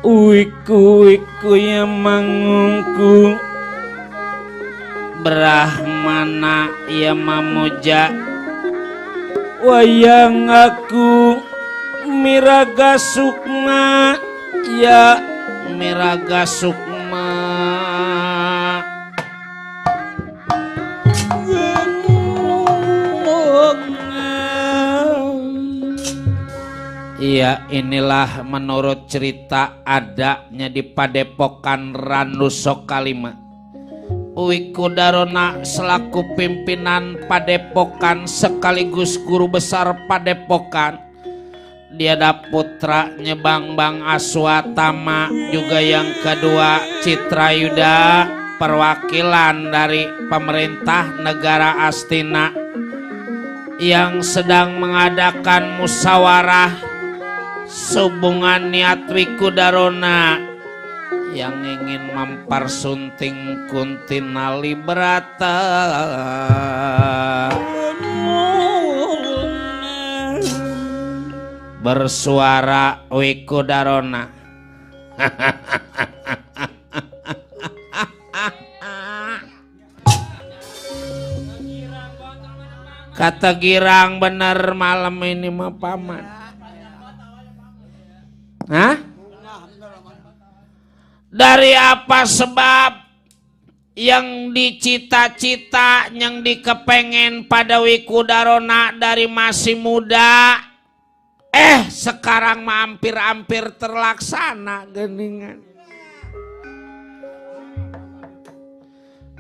Wiku yang mangungku Brahmana ya mamuja wayang aku miraga sukma ya miraga sukma iya, inilah menurut cerita adanya di Padepokan Ranuso Kalima. Wiku Darona selaku pimpinan Padepokan sekaligus guru besar Padepokan. Dia ada putranya Bang Aswatama, juga yang kedua Citrayuda, perwakilan dari pemerintah negara Astina yang sedang mengadakan musyawarah hubungan niat Wiku Darona yang ingin mempersunting Kuntinali Brata. Bersuara Wiku Darona. Kata girang bener malam ini mah paman. Hah? Dari apa sebab yang dicita-cita, yang dikepengen pada Wiku Darona dari masih muda, sekarang hampir terlaksana geningan.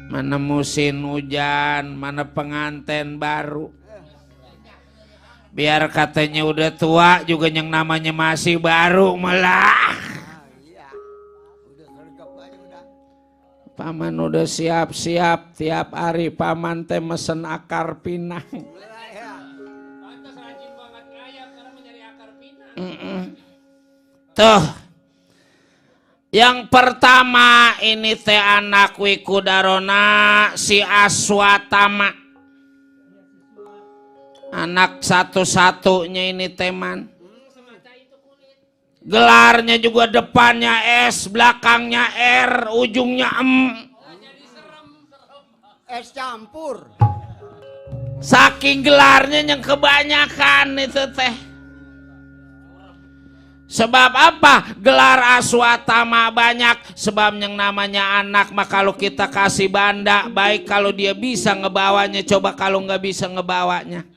Mana musim hujan, mana pengantin baru. Biar katanya udah tua juga yang namanya masih baru malah. Paman udah siap-siap tiap hari paman teh mesen akar pinang. Tuh. Yang pertama ini teh anak Wiku Darona si Aswatama. Anak satu-satunya ini teman. Gelarnya juga depannya S, belakangnya R, ujungnya M. S campur. Saking gelarnya yang kebanyakan itu teh. Sebab apa? Gelar Aswatama banyak. Sebab yang namanya anak mah kalau kita kasih banda, baik kalau dia bisa ngebawanya, coba kalau nggak bisa ngebawanya.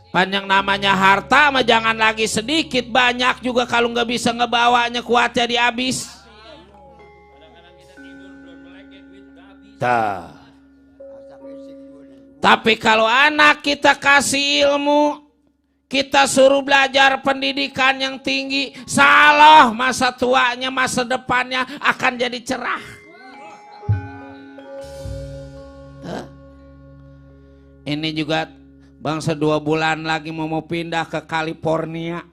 Panjang namanya harta mah jangan lagi sedikit, banyak juga kalau nggak bisa ngebawanya kuatnya dihabis. Tapi kalau anak kita kasih ilmu, kita suruh belajar pendidikan yang tinggi, salah masa tuanya, masa depannya akan jadi cerah. Ini juga bangsa 2 bulan lagi mau pindah ke California,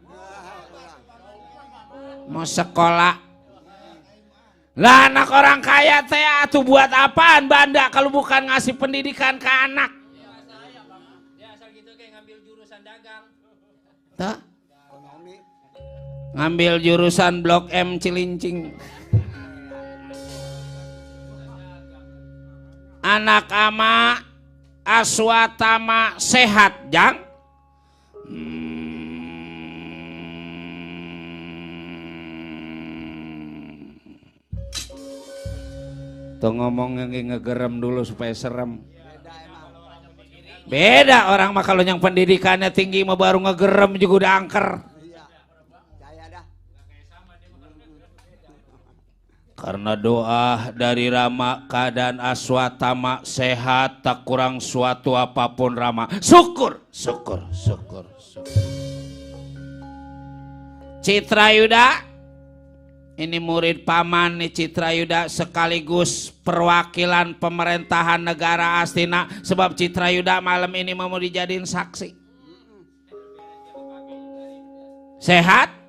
mau sekolah. Lah anak orang kaya teh atuh buat apaan banda kalau bukan ngasih pendidikan ke anak? Ya asal gitu kayak ngambil jurusan dagang. Tuh. Ngambil jurusan Blok M Cilincing. Anak ama Aswatama sehat jang. Tuh ngomong yang ngegerem dulu supaya serem. Beda orang mah kalau yang pendidikannya tinggi mah baru ngegerem juga udah angker. Karena doa dari Rama keadaan Aswatama sehat, tak kurang suatu apapun Rama. Syukur. Citrayuda, ini murid paman nih Citrayuda sekaligus perwakilan pemerintahan negara Astina. Sebab Citrayuda malam ini mau dijadiin saksi. Sehat?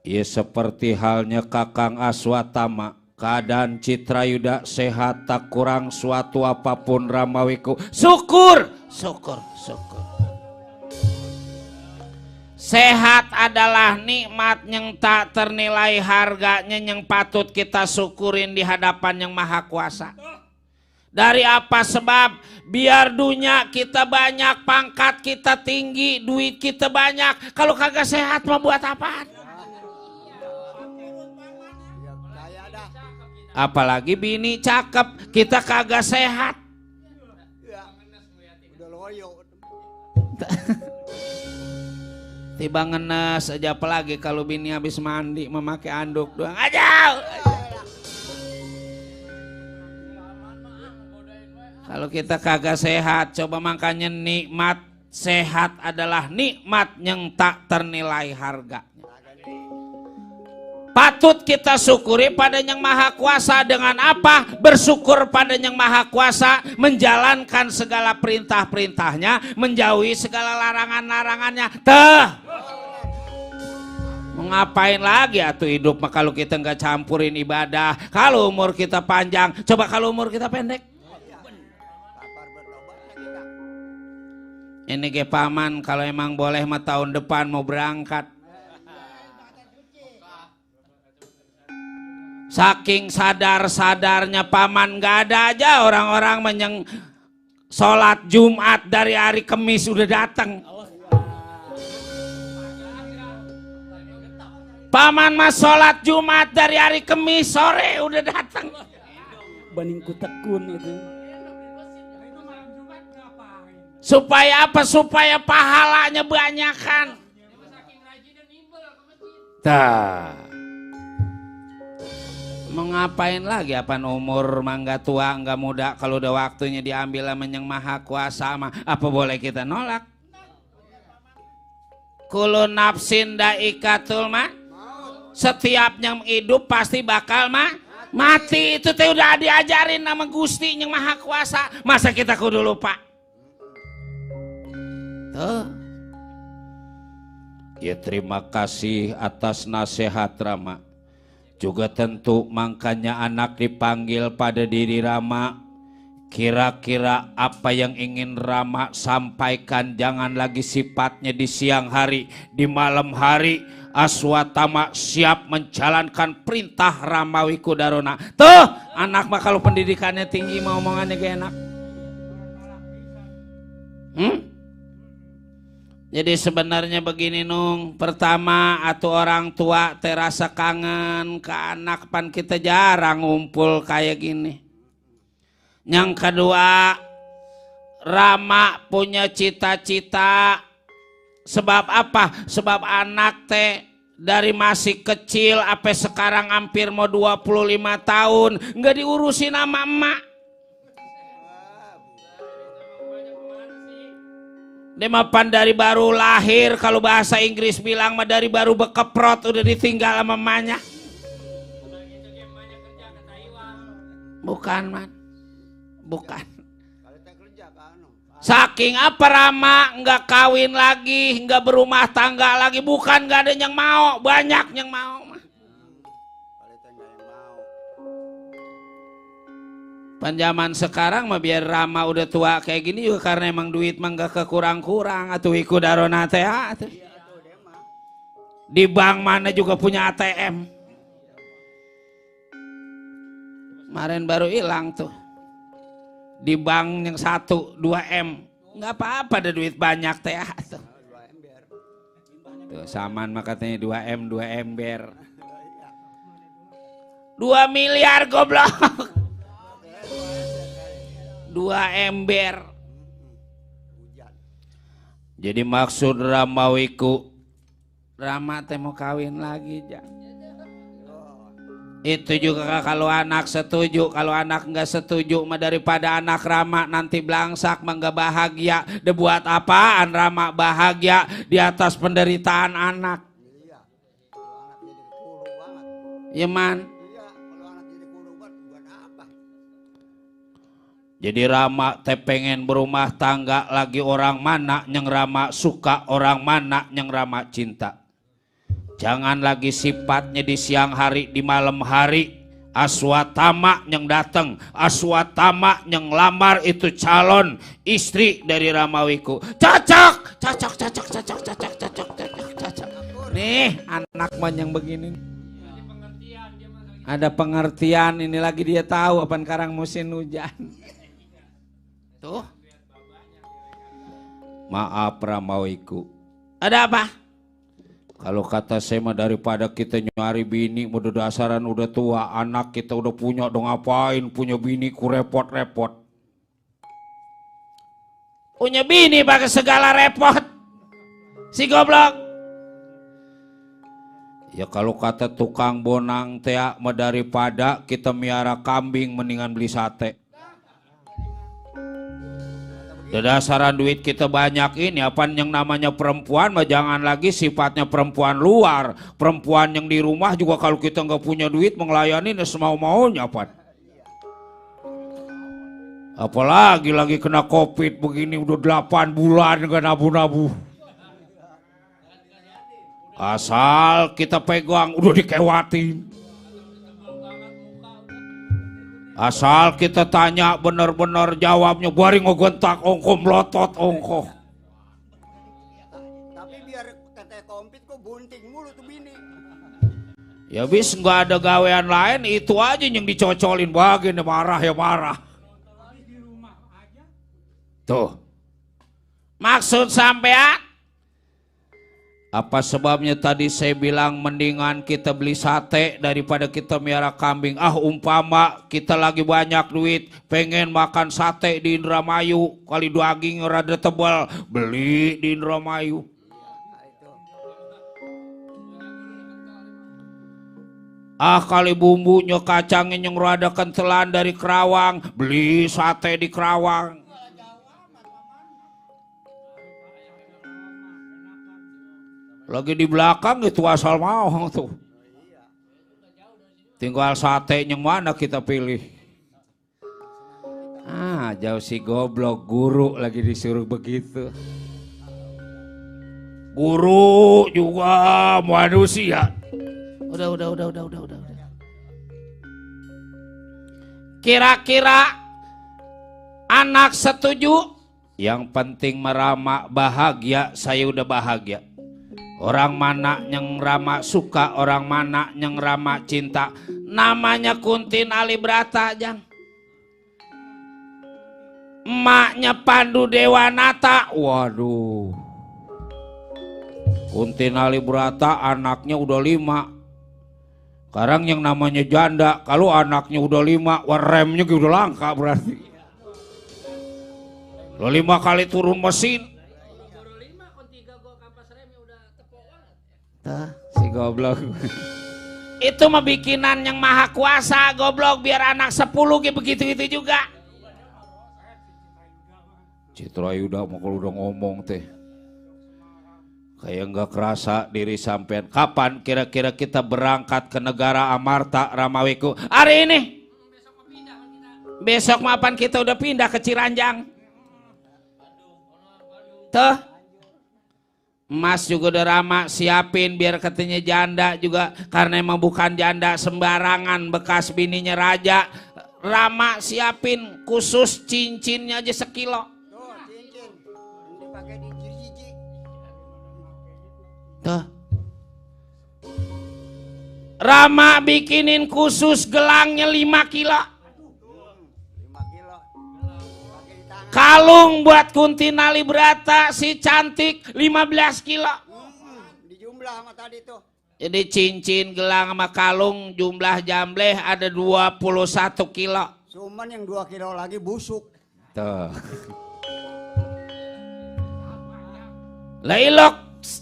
Ya seperti halnya Kakang Aswatama, keadaan Citrayuda sehat, tak kurang suatu apapun Rama Wiku. Syukur. Sehat adalah nikmat yang tak ternilai harganya, yang patut kita syukurin di hadapan yang maha kuasa. Dari apa sebab? Biar dunia kita banyak, pangkat kita tinggi, duit kita banyak, kalau kagak sehat mau buat apaan? Apalagi bini cakep, kita kagak sehat. Tiba ngenes aja, apalagi kalau bini habis mandi memakai anduk doang aja. Kalau kita kagak sehat, coba makanya nikmat sehat adalah nikmat yang tak ternilai harganya. Patut kita syukuri pada Yang Maha Kuasa. Dengan apa? Bersyukur pada Yang Maha Kuasa, menjalankan segala perintah-perintahnya, menjauhi segala larangan-larangannya. Mau ngapain lagi atuh hidup mah kalau kita nggak campurin ibadah. Kalau umur kita panjang, coba kalau umur kita pendek. Ini ge paman kalau emang boleh mah tahun depan mau berangkat. Saking sadar-sadarnya paman, gak ada aja orang-orang yang sholat Jumat dari hari Kamis udah datang. Paman mah sholat Jumat dari hari Kamis sore udah datang. Baningku tekun itu. Supaya apa? Supaya pahalanya banyakan. Mau ngapain lagi? Apaan umur mangga tua nggak muda, kalau udah waktunya diambil sama Yang Maha Kuasa mah apa boleh kita nolak? Kullu nafsin daikatul maut. Setiap yang hidup pasti bakal mati. Itu teh udah diajarin sama Gusti Yang Maha Kuasa. Masa kita kudu lupa? Tuh. Ya terima kasih atas nasihat Rama. Juga tentu makanya anak dipanggil pada diri Rama. Kira-kira apa yang ingin Rama sampaikan, jangan lagi sifatnya di siang hari, di malam hari. Aswatama siap menjalankan perintah Ramawi Kudarona. Tuh anak mah kalau pendidikannya tinggi mau omongannya gak enak. Jadi sebenarnya begini Nung, pertama atuh orang tua terasa kangen ke anak, pan kita jarang ngumpul kayak gini. Yang kedua, Rama punya cita-cita. Sebab apa? Sebab anak teh dari masih kecil sampai sekarang hampir mau 25 tahun nggak diurusin sama emak. Dia mapan dari baru lahir, kalau bahasa Inggris bilang mah dari baru bekeprot udah ditinggal sama emaknya. Bukan man, bukan. Saking apa Rama nggak kawin lagi, nggak berumah tangga lagi, bukan nggak ada yang mau, banyak yang mau. Panjaman sekarang mah biar Rama udah tua kayak gini juga karena emang duit mah nggak kekurang-kurang atuh iku darona teh atuh. Di bank mana juga punya ATM. Kemarin baru hilang tuh. Di bank yang 1 2 M. Nggak apa-apa ada duit banyak teh atuh. Tuh saman mah katanya 2 M 2 ember. 2 miliar goblok. 2 ember. Jadi maksud Ramawiku, Rama teh mau kawin lagi ja. Itu juga kalau anak setuju. Kalau anak nggak setuju mah daripada anak Rama nanti belangsak mah nggak bahagia. Dia buat apaan Rama bahagia di atas penderitaan anak? Ya man. Jadi Rama teh pengen berumah tangga lagi, orang mana yang Rama suka, orang mana yang Rama cinta. Jangan lagi sifatnya di siang hari, di malam hari. Aswatama yang datang, Aswatama yang lamar itu calon istri dari Ramawiku. Cocok, cocok, cocok, cocok, cocok, cocok, cocok, cocok. Nih anak man yang begini. Ada pengertian, ini lagi dia tahu apa sekarang musim hujan. Tuh. Maaf Ramawiku. Ada apa? Kalau kata saya mah daripada kita nyari bini udah dasaran udah tua, anak kita udah punya dong ngapain punya bini ku repot-repot. Punya bini pakai segala repot. Si goblok. Ya kalau kata tukang bonang teh mah daripada kita miara kambing mendingan beli sate. Dasaran duit kita banyak ini apa yang namanya perempuan mah jangan lagi sifatnya perempuan luar, perempuan yang di rumah juga kalau kita nggak punya duit melayani semau-maunya apa. Apalagi lagi kena covid begini udah 8 bulan nggak nabu-nabu. Asal kita pegang udah dikewatin. Asal kita tanya bener-bener jawabnya bari ngogontak ongko melotot ongko. Tapi biar kata komplit kok bunting mulu tuh bini. Ya bis nggak ada gawean lain itu aja yang dicocolin bagian marah ya marah. Tuh. Maksud sampean apa sebabnya tadi saya bilang mendingan kita beli sate daripada kita miara kambing. Umpama kita lagi banyak duit pengen makan sate di Indramayu kali daging rada tebal beli di Indramayu. Kali bumbunya kacangnya yang rada kentelan dari Kerawang beli sate di Kerawang. Lagi di belakang itu asal mau tuh. Tinggal sate yang mana kita pilih. Jauh si goblok guru lagi disuruh begitu. Guru juga manusia. Udah. Kira-kira anak setuju? Yang penting merama bahagia, saya udah bahagia. Orang mana yang Rama suka, orang mana yang Rama cinta. Namanya Kuntin Ali Brata, Jang. Emaknya Pandu Dewanata. Waduh. Kuntin Ali Brata anaknya udah 5. Sekarang yang namanya janda, kalau anaknya udah 5, remnya udah langka berarti. Lo 5 kali turun mesin. Si goblok. Itu mah bikinan yang maha kuasa goblok biar anak 10 kayak begitu-gitu juga. Citra Yuda mau kalau udah ngomong teh kayak nggak kerasa diri sampean. Kapan kira-kira kita berangkat ke negara Amarta Ramawiku? Hari ini. Besok mapan kita udah pindah ke Ciranjang. Tuh. Mas juga udah Rama siapin biar katanya janda juga karena emang bukan janda sembarangan bekas bininya raja. Rama siapin khusus cincinnya aja 1 kilo. Tuh cincin ini pakai di jiji. Tuh. Rama bikinin khusus gelangnya 5 kilo. 5 kilo. Pakai di tangan. Kalung buat Kuntin Ali Brata si cantik 15 kilo. Di jumlah sama tadi tuh. Jadi cincin, gelang sama kalung jumlah jambleh ada 21 kilo. Cuman yang 2 kilo lagi busuk. Tuh. Lah ilok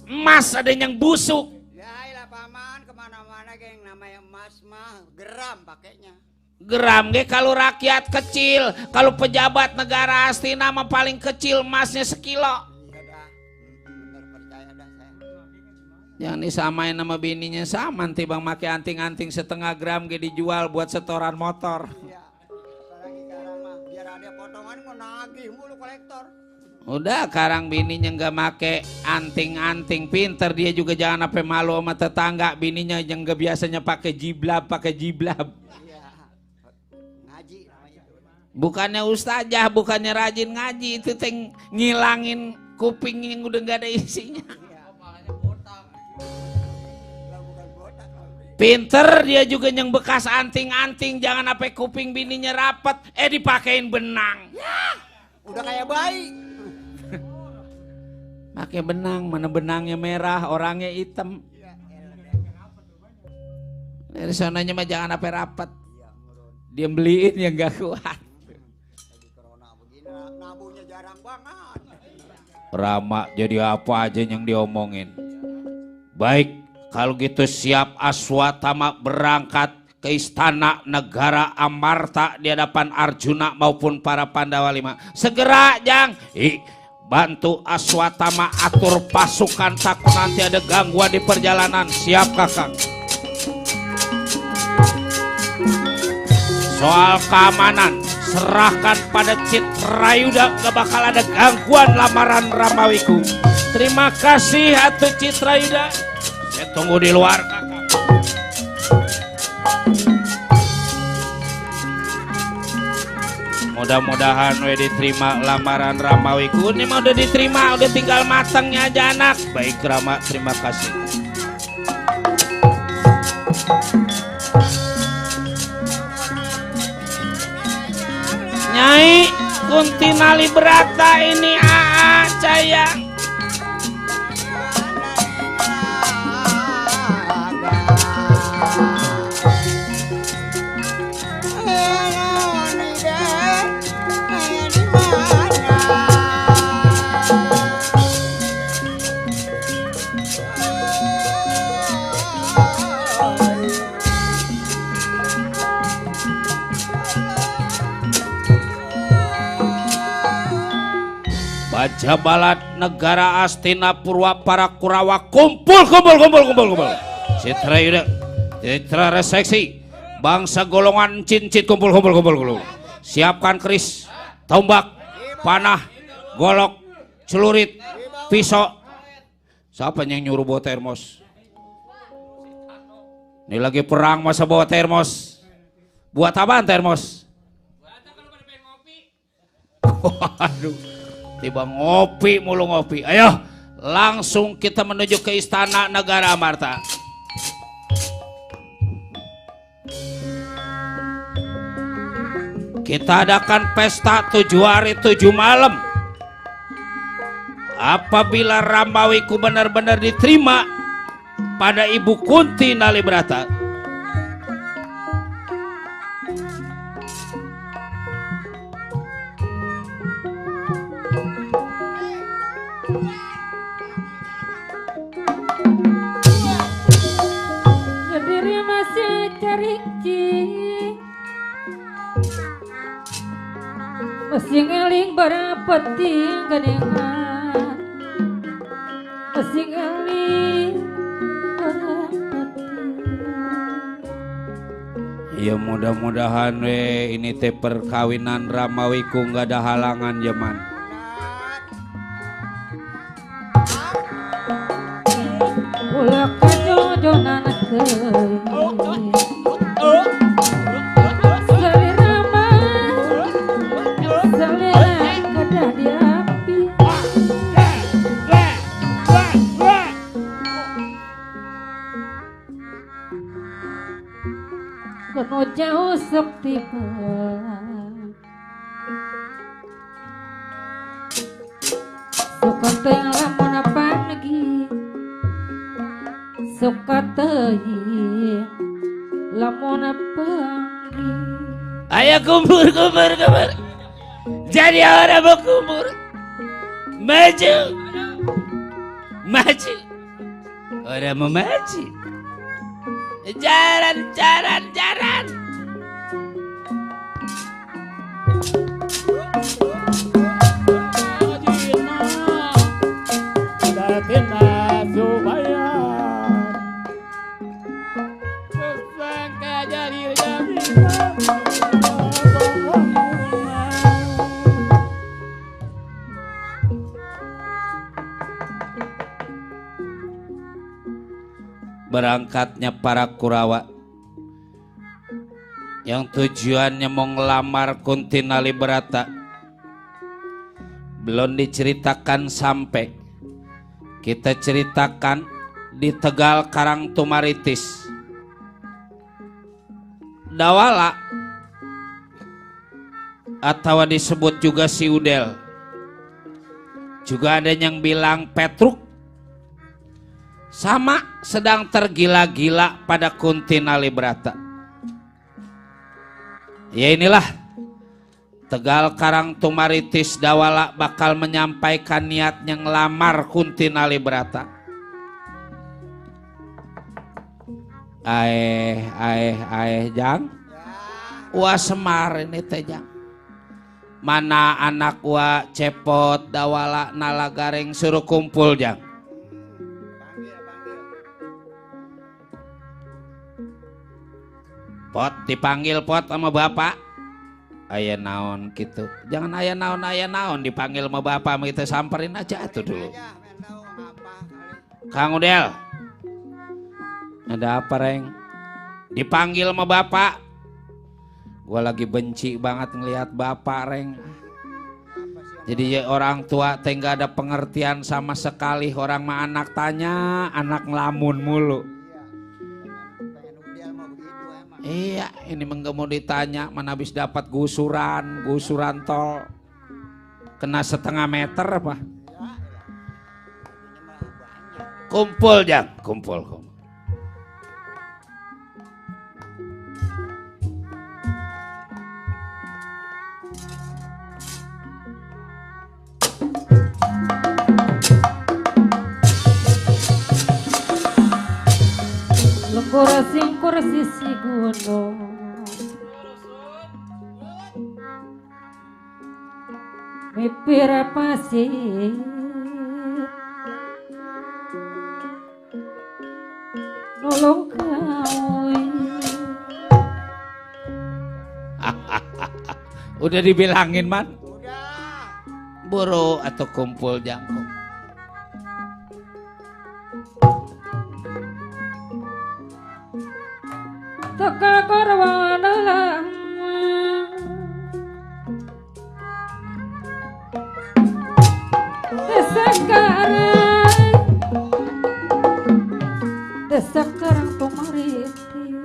emas ada yang busuk. Ya ilah paman kemana-mana geng namanya emas mah geram pakainya. Geram ge kalau rakyat kecil, kalau pejabat negara Astina mah paling kecil emasnya 1 kilo. Iya dah, bener percaya dah saya. Jangan disamain sama bininya sama nanti bang make anting-anting 1/2 gram ge dijual buat setoran motor. Iya, apalagi sekarang mah biar ada potongan mau nagih mulu kolektor. Udah sekarang bininya nggak make anting-anting pinter dia juga jangan sampai malu sama tetangga bininya yang nggak biasanya pakai jiblab. Iya, ngaji namanya itu. Bukannya ustazah, bukannya rajin ngaji itu teh ngilangin kuping yang udah nggak ada isinya. Iya. Pinter dia juga yang bekas anting-anting, jangan sampai kuping bininya rapet, dipakein benang. Udah kayak bayi. Pakai benang, mana benangnya merah, orangnya hitam. Dari sananya mah jangan sampai rapet. Dia beliin yang gak kuat. Nabunya jarang banget. Rama jadi apa aja yang diomongin. Baik, kalau gitu siap Aswatama berangkat ke istana negara Amarta di hadapan Arjuna maupun para Pandawa 5. Segera Jang, bantu Aswatama atur pasukan, takut nanti ada gangguan di perjalanan. Siap Kakang. Soal keamanan serahkan pada Citrayuda, gak bakal ada gangguan lamaran Ramawiku. Terima kasih Atuh Citrayuda. Saya tunggu di luar Kakang. Mudah-mudahan diterima lamaran Ramawiku. Ini mah udah diterima, udah tinggal matangnya aja anak. Baik Rama, terima kasih. Nyai Kunti Nalibrata ini sayang. Bajabalat negara Astinapurwa para Kurawa kumpul. Citra reseksi bangsa golongan cincin kumpul. Siapkan keris, tombak, panah, golok, celurit, pisau. Siapa yang nyuruh bawa termos? Ini lagi perang masa bawa termos. Buat apaan termos? Waduh, tiba ngopi mulu ngopi. Ayo langsung kita menuju ke istana negara Amarta. Kita adakan pesta 7 hari 7 malam. Apabila Ramawiku benar-benar diterima pada Ibu Kunti Nalibrata, sendiri masih cari masih ngeling barapeting gadengan, masih ngeling barapeting. Ya mudah-mudahan ini teh perkawinan Ramawiku nggak ada halangan zaman. Ulah kajojonan teuing. Kono jauh sok tiba suka teuing lamun apa lagi suka teuing lamun apa lagi. Ayo kumpul. Jadi orang mau kumpul. Maju. Orang mau maju. Jalan. Berangkatnya para Kurawa yang tujuannya mau ngelamar Kunti Nalibrata belum diceritakan sampai. Kita ceritakan di Tegal Karangtumaritis. Dawala atau disebut juga si Udel. Juga ada yang bilang Petruk sama sedang tergila-gila pada Kunti Nalibrata. Ya inilah Tegal Karang Tumaritis Dawala bakal menyampaikan niatnya ngelamar Kunti Nalibrata. Jang. Wah Semar ini teh Jang. Mana anak wa Cepot Dawala Nalagareng suruh kumpul Jang. Pot dipanggil Pot sama bapak. Aya naon gitu. Jangan aya naon dipanggil sama bapak kita samperin aja tuh dulu. Kang Udel. Ada apa Reng? Dipanggil sama bapak. Gua lagi benci banget ngelihat bapak Reng. Jadi ya orang tua teh gak ada pengertian sama sekali. Orang mah anak tanya, anak ngelamun mulu. Iya, ini mau ditanya mana habis dapat gusuran tol. Kena 1/2 meter apa? Kumpul Jang, kumpul. Kursi si gunung mipir pasir nolong kau. Udah dibilangin man. Udah. Buru atau kumpul jangkung. Tegal Karwana lama Desa Karang Tumariti.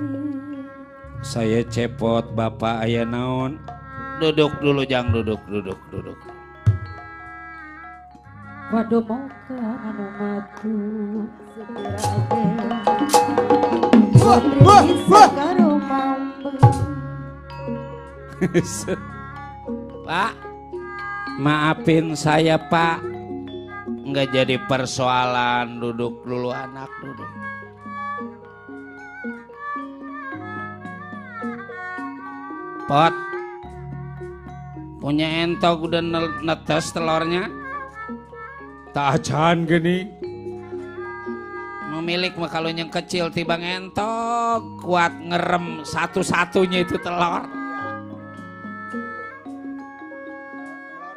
Saya Cepot, bapak aya naon? Duduk dulu Jang, duduk. Waduh moga anu matu Pak, maafin saya Pak, nggak jadi persoalan. Duduk dulu anak, duduk. Pot, punya entok udah netes telurnya? Tajan gini. Memilik mah kalau yang kecil tiba entok kuat ngerem satu-satunya itu telur.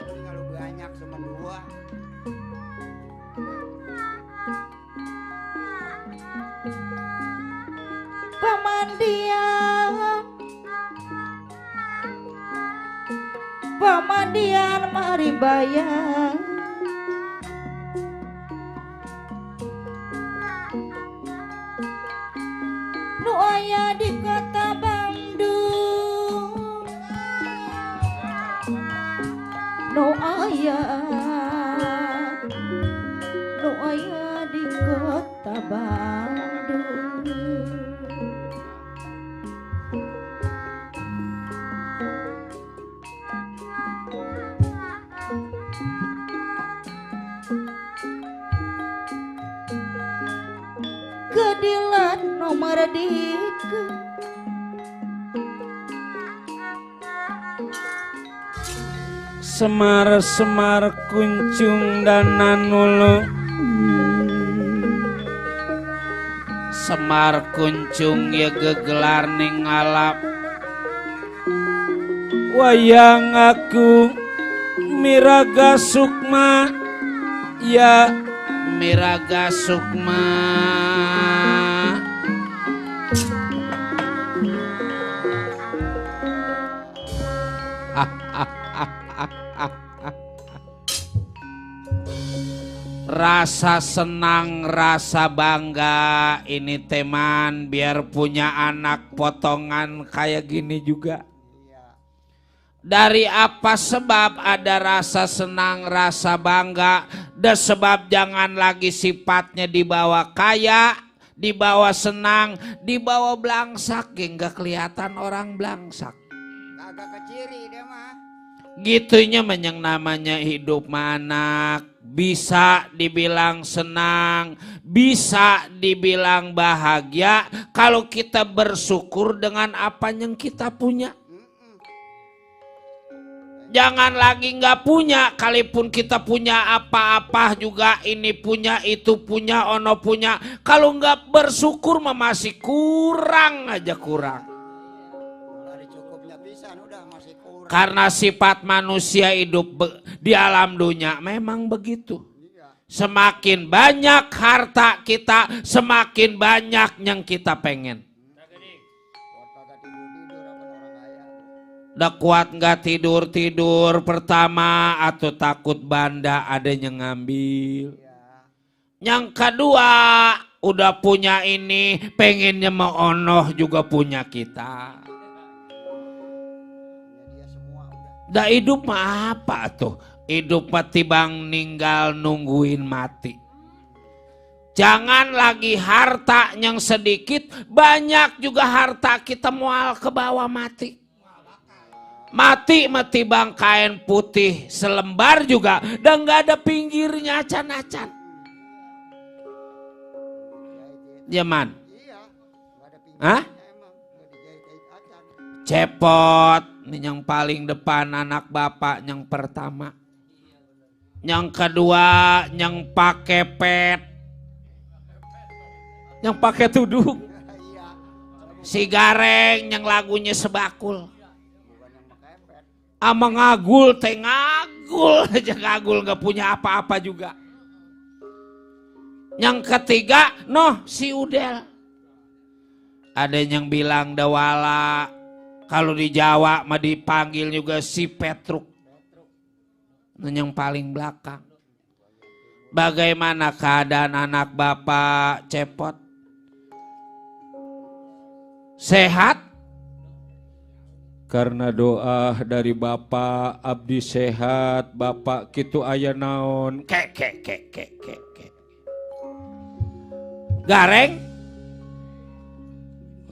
Kalau banyak cuma 2. Pemandian mari bayar nu aya di kota Bandung, nu aya di kota Bandung. Kedilan nomor dike Semar kuncung dan nanulu. Semar kuncung ya gegelar ning ngalap. Wayang aku Miraga Sukma, ya Miraga Sukma. Rasa senang, rasa bangga, ini teman biar punya anak potongan kayak gini juga. Dari apa sebab ada rasa senang, rasa bangga? Dan sebab jangan lagi sifatnya dibawa kaya, dibawa senang, dibawa belangsak, nggak kelihatan orang belangsak. Kagak keciri dia mah. Gitunya yang namanya hidup anak, bisa dibilang senang, bisa dibilang bahagia kalau kita bersyukur dengan apa yang kita punya. Jangan lagi nggak punya, kalaupun kita punya apa-apa juga, ini punya, itu punya, ono punya. Kalau nggak bersyukur mah masih kurang aja kurang. Karena sifat manusia hidup di alam dunia memang begitu. Semakin banyak harta kita, semakin banyak yang kita pengen. Udah kuat nggak tidur pertama atau takut banda ada yang ngambil. Yang kedua udah punya ini pengennya mau onoh juga punya kita. Dah hidup mah apa tuh? Hidup mati bang ninggal nungguin mati. Jangan lagi harta yang sedikit, banyak juga harta kita mual ke bawah mati. Mati bang kain putih selembar juga dan nggak ada pinggirnya acan-acan. Jaman. Hah? Cepot. Ini yang paling depan anak bapak yang pertama. Yang kedua yang pakai pet. Yang pakai tudung. Si Gareng yang lagunya sebakul. Ama ngagul teh ngagul aja ngagul nggak punya apa-apa juga. Yang ketiga si Udel. Ada yang bilang dawala. Kalau di Jawa mah dipanggil juga si Petruk. Yang paling belakang. Bagaimana keadaan anak bapak Cepot? Sehat? Karena doa dari bapak abdi sehat, bapak kitu aya naon. Kek. Gareng?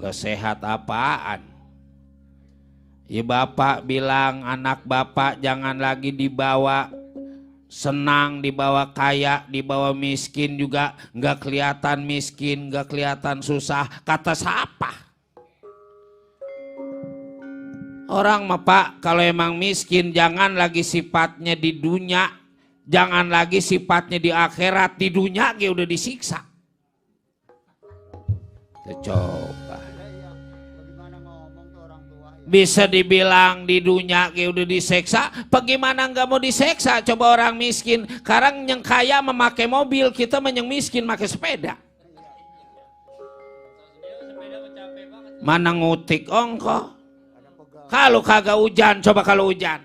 Gak sehat apaan? Ya bapak bilang anak bapak jangan lagi dibawa senang, dibawa kaya, dibawa miskin juga. Nggak kelihatan miskin, nggak kelihatan susah. Kata siapa? Orang mah pak kalau emang miskin jangan lagi sifatnya di dunia. Jangan lagi sifatnya di akhirat. Di dunia dia udah disiksa. Coba. Bisa dibilang di dunia udah diseksa, bagaimana nggak mau diseksa? Coba orang miskin, sekarang yang kaya memakai mobil, kita yang miskin pakai sepeda. Mana ngutik ongko? Kalau kagak hujan, coba kalau hujan.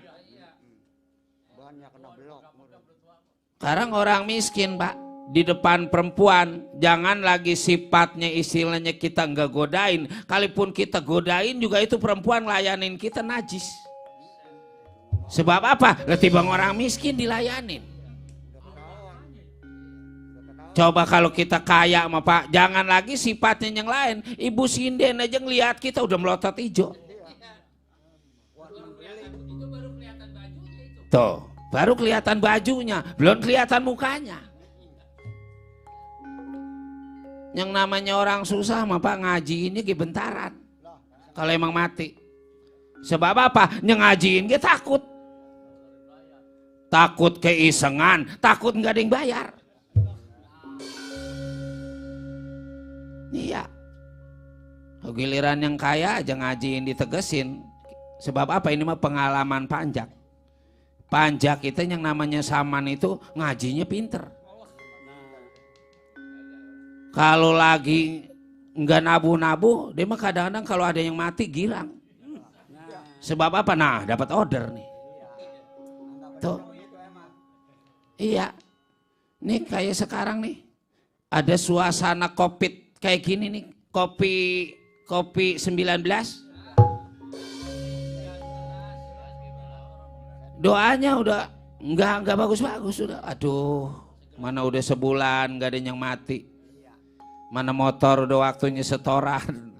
Sekarang orang miskin pak, di depan perempuan, jangan lagi sifatnya istilahnya kita nggak godain. Kalaupun kita godain juga itu perempuan layanin kita najis. Sebab apa? Ketimbang orang miskin dilayanin. Coba kalau kita kaya sama pak, jangan lagi sifatnya yang lain. Ibu sinden aja ngeliat kita udah melotot hijau. Tuh, baru kelihatan bajunya, belum kelihatan mukanya. Yang namanya orang susah mah pak ngaji ini bentaran. Kalau emang mati. Sebab apa? Yang ngajiin dia takut. Takut keisengan, takut nggak ada yang bayar. Iya. Giliran yang kaya aja ngajiin ditegesin. Sebab apa? Ini mah pengalaman panjak. Panjak itu yang namanya saman itu ngajinya pinter. Kalau lagi nggak nabu-nabu, dia mah kadang-kadang kalau ada yang mati girang. Sebab apa? Nah, dapat order nih. Tuh. Iya. Nih kayak sekarang nih, ada suasana COVID kayak gini nih, kopi 19. Doanya udah nggak bagus-bagus udah. Aduh, mana udah sebulan nggak ada yang mati. Mana motor udah waktunya setoran.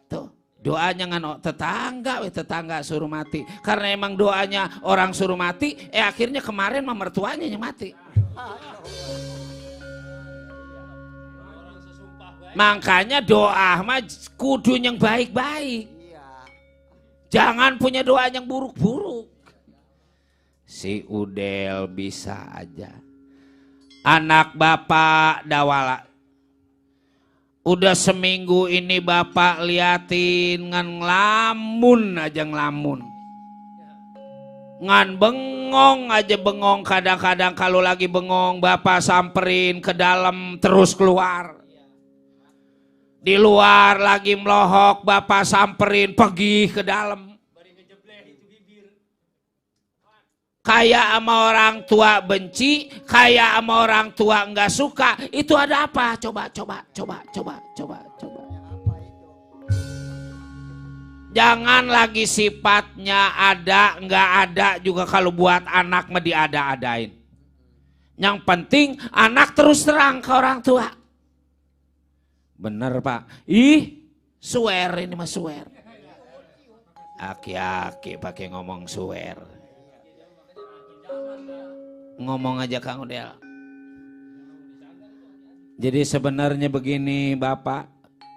Tuh, doanya ngan tetangga suruh mati. Karena emang doanya orang suruh mati, akhirnya kemarin mah mertuanya yang mati. Makanya doa mah kudu yang baik-baik. Jangan punya doa yang buruk-buruk. Si Udel bisa aja. Anak bapak dawala. Udah seminggu ini bapak liatin ngan ngelamun aja ngelamun. Ngan bengong aja bengong, kadang-kadang kalau lagi bengong bapak samperin ke dalam terus keluar. Di luar lagi melohok bapak samperin pergi ke dalam. Kayak sama orang tua benci, kayak sama orang tua nggak suka, itu ada apa? Coba. Jangan lagi sifatnya ada, nggak ada juga kalau buat anak mah diada-adain. Yang penting anak terus terang ke orang tua. Bener Pak? Swear ini mah swear. Aki-aki pakai ngomong swear. Ngomong aja Kang Udel. Jadi sebenarnya begini Bapak.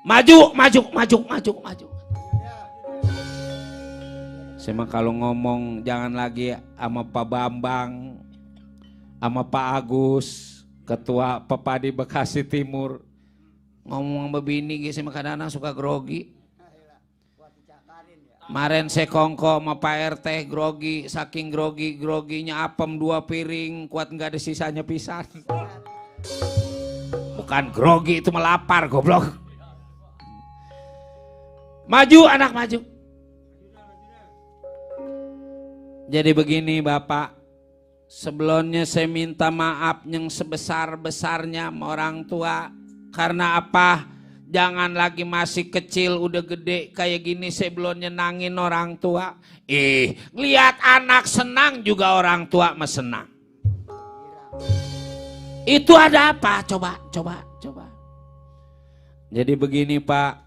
Maju. Saya kalau ngomong jangan lagi sama Pak Bambang, sama Pak Agus, Ketua Pepadi Bekasi Timur. Ngomong begini gitu, saya kadang-kadang suka grogi. Kemarin saya kongko sama Pak RT grogi, saking groginya apem 2 piring, kuat nggak ada sisanya pisan. Bukan grogi itu melapar goblok. Maju anak maju. Jadi begini Bapak, sebelumnya saya minta maaf yang sebesar-besarnya sama orang tua. Karena apa? Jangan lagi masih kecil udah gede kayak gini saya belum nyenangin orang tua. Lihat anak senang juga orang tua mah senang. Itu ada apa? Coba. Jadi begini Pak,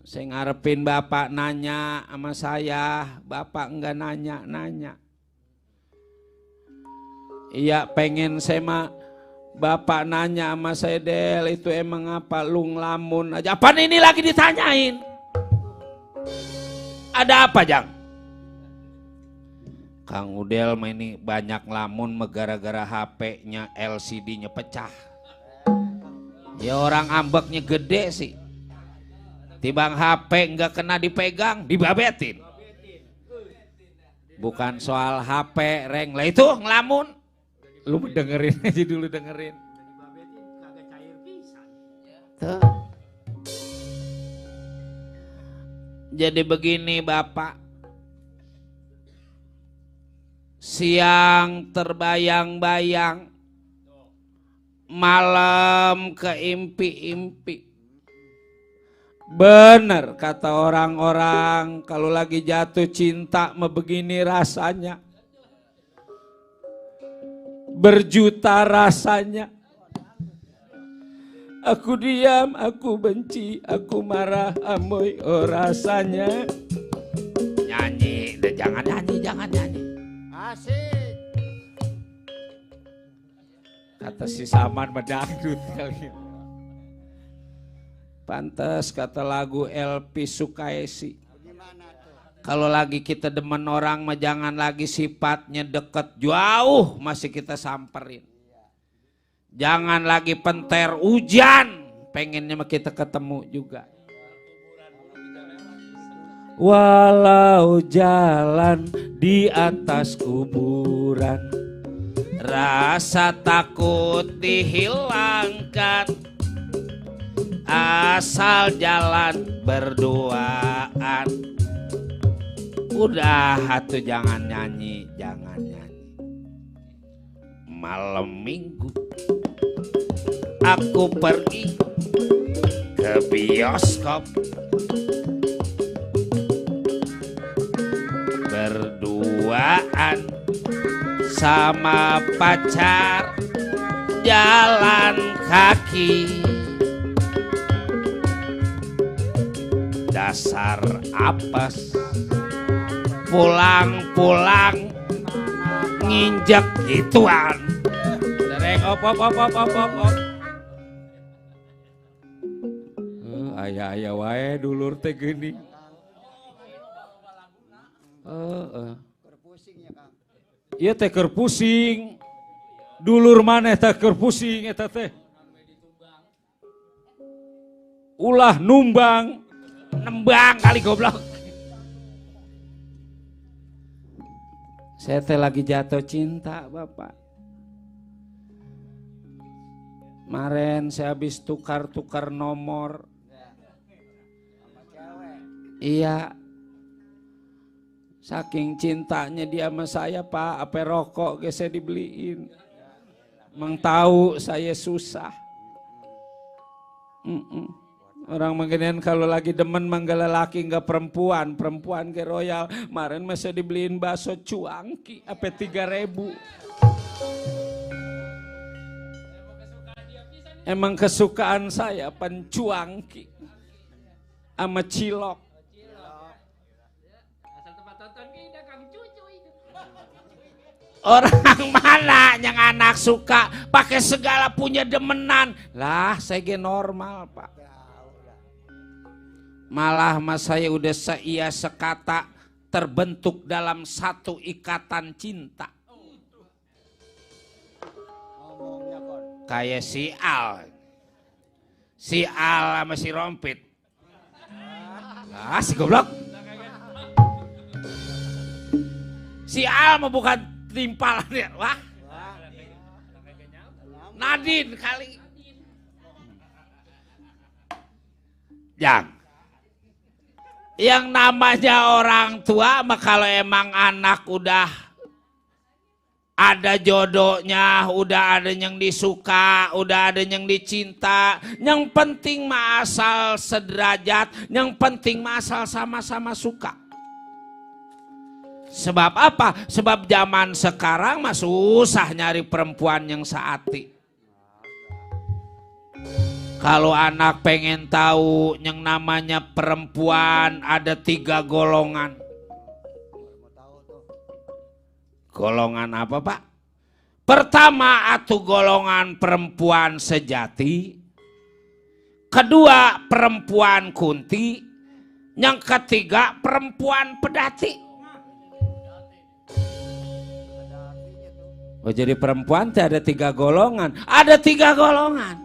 saya ngarepin Bapak nanya sama saya, Bapak enggak nanya. Iya pengen saya mah. Bapak nanya sama saya, Del, itu emang apa lu ngelamun aja? Apaan ini lagi ditanyain? Ada apa, Jang? Kang Udel mah ini banyak ngelamun gara-gara HP-nya LCD-nya pecah. Ya orang ambeknya gede sih. Tibang HP nggak kena dipegang, dibabetin. Bukan soal HP, reng. Lah itu ngelamun. Lu dengerin aja dulu dengerin. Tuh. Jadi begini Bapak. Siang terbayang-bayang. Malam keimpi-impi. Bener kata orang-orang kalau lagi jatuh cinta mah begini rasanya. Berjuta rasanya. Aku diam, aku benci, aku marah, amoy, rasanya. Nyanyi, jangan nyanyi. Asik. Kata si Saman medangdut kali. Pantes kata lagu LP Sukaisi. Kalau lagi kita demen orang mah jangan lagi sifatnya deket jauh masih kita samperin. Jangan lagi penter hujan pengennya mah kita ketemu juga. Walau jalan di atas kuburan, rasa takut dihilangkan. Asal jalan berduaan. Udah atuh jangan nyanyi. malam minggu aku pergi ke bioskop berduaan sama pacar jalan kaki. Dasar apes pulang-pulang nginjek gituan. Dereng op. Aya wae dulur teh gini. Iya teh keur pusing. Dulur maneh teh keur pusing eta teh. Ulah numbang, nembang kali goblok. Saya teh lagi jatuh cinta, Bapak. Kemarin saya habis tukar nomor. Iya. Saking cintanya dia sama saya, Pak, apa rokok saya dibeliin. Emang tahu saya susah. Orang menggedean kalau lagi demen manggala laki nggak perempuan ke royal. Kemarin masih dibeliin bakso cuangki apa 3.000. Emang kesukaan saya pencuangki sama cilok. Orang mana yang anak suka pakai segala punya demenan. Lah saya ge normal, Pak. Malah mas saya udah seia sekata terbentuk dalam satu ikatan cinta. Kayak si Al sama si Rompit. Ah si goblok. Si Al mah bukan timpalan ya, wah. Nadine kali. Yang namanya orang tua mah kalau emang anak udah ada jodohnya, udah ada yang disuka, udah ada yang dicinta, yang penting mah asal sederajat, yang penting mah asal sama-sama suka. Sebab apa? Sebab zaman sekarang mah susah nyari perempuan yang seati. Kalau anak pengen tahu yang namanya perempuan ada 3 golongan. Golongan apa, Pak? Pertama atuh golongan perempuan sejati. Kedua perempuan kunti. Yang ketiga perempuan pedati. Oh jadi perempuan teh ada 3 golongan. Ada 3 golongan.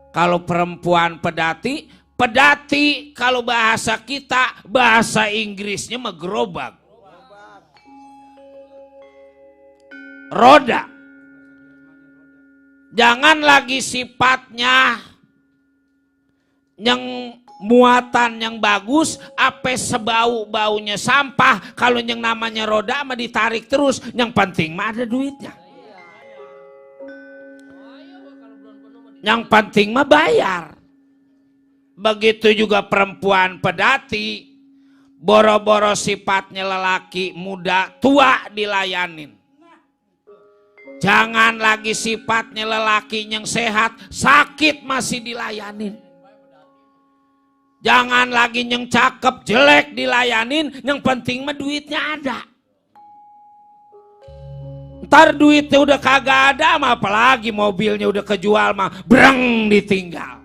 Kalau perempuan pedati kalau bahasa kita, bahasa Inggrisnya mah gerobak. Roda. Jangan lagi sifatnya yang muatan yang bagus, apa sebau-baunya sampah. Kalau yang namanya roda mah ditarik terus, yang penting mah ada duitnya. Yang penting mah bayar. Begitu juga perempuan pedati, boro-boro sifatnya lelaki muda tua dilayanin. Jangan lagi sifatnya lelaki yang sehat, sakit masih dilayanin. Jangan lagi yang cakep jelek dilayanin, yang penting mah duitnya ada. Ntar duitnya udah kagak ada mah, apalagi mobilnya udah kejual mah breng ditinggal.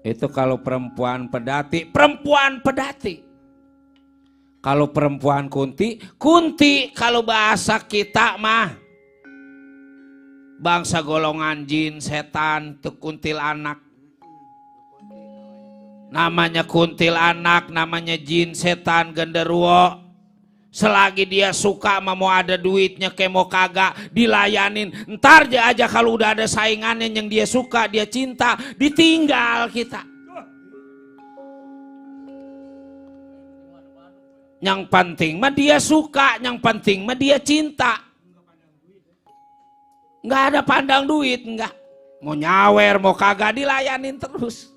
Itu kalau perempuan pedati. Kalau perempuan kunti kalau bahasa kita mah bangsa golongan jin, setan, tuh kuntilanak. Namanya kuntilanak, namanya jin, setan, genderuwo. Selagi dia suka mau ada duitnya kayak mau kagak dilayanin. Ntar aja kalau udah ada saingannya yang dia suka, dia cinta, ditinggal kita. Yang penting mah dia suka, yang penting mah dia cinta. Nggak ada pandang duit, nggak. Mau nyawer, mau kagak dilayanin terus.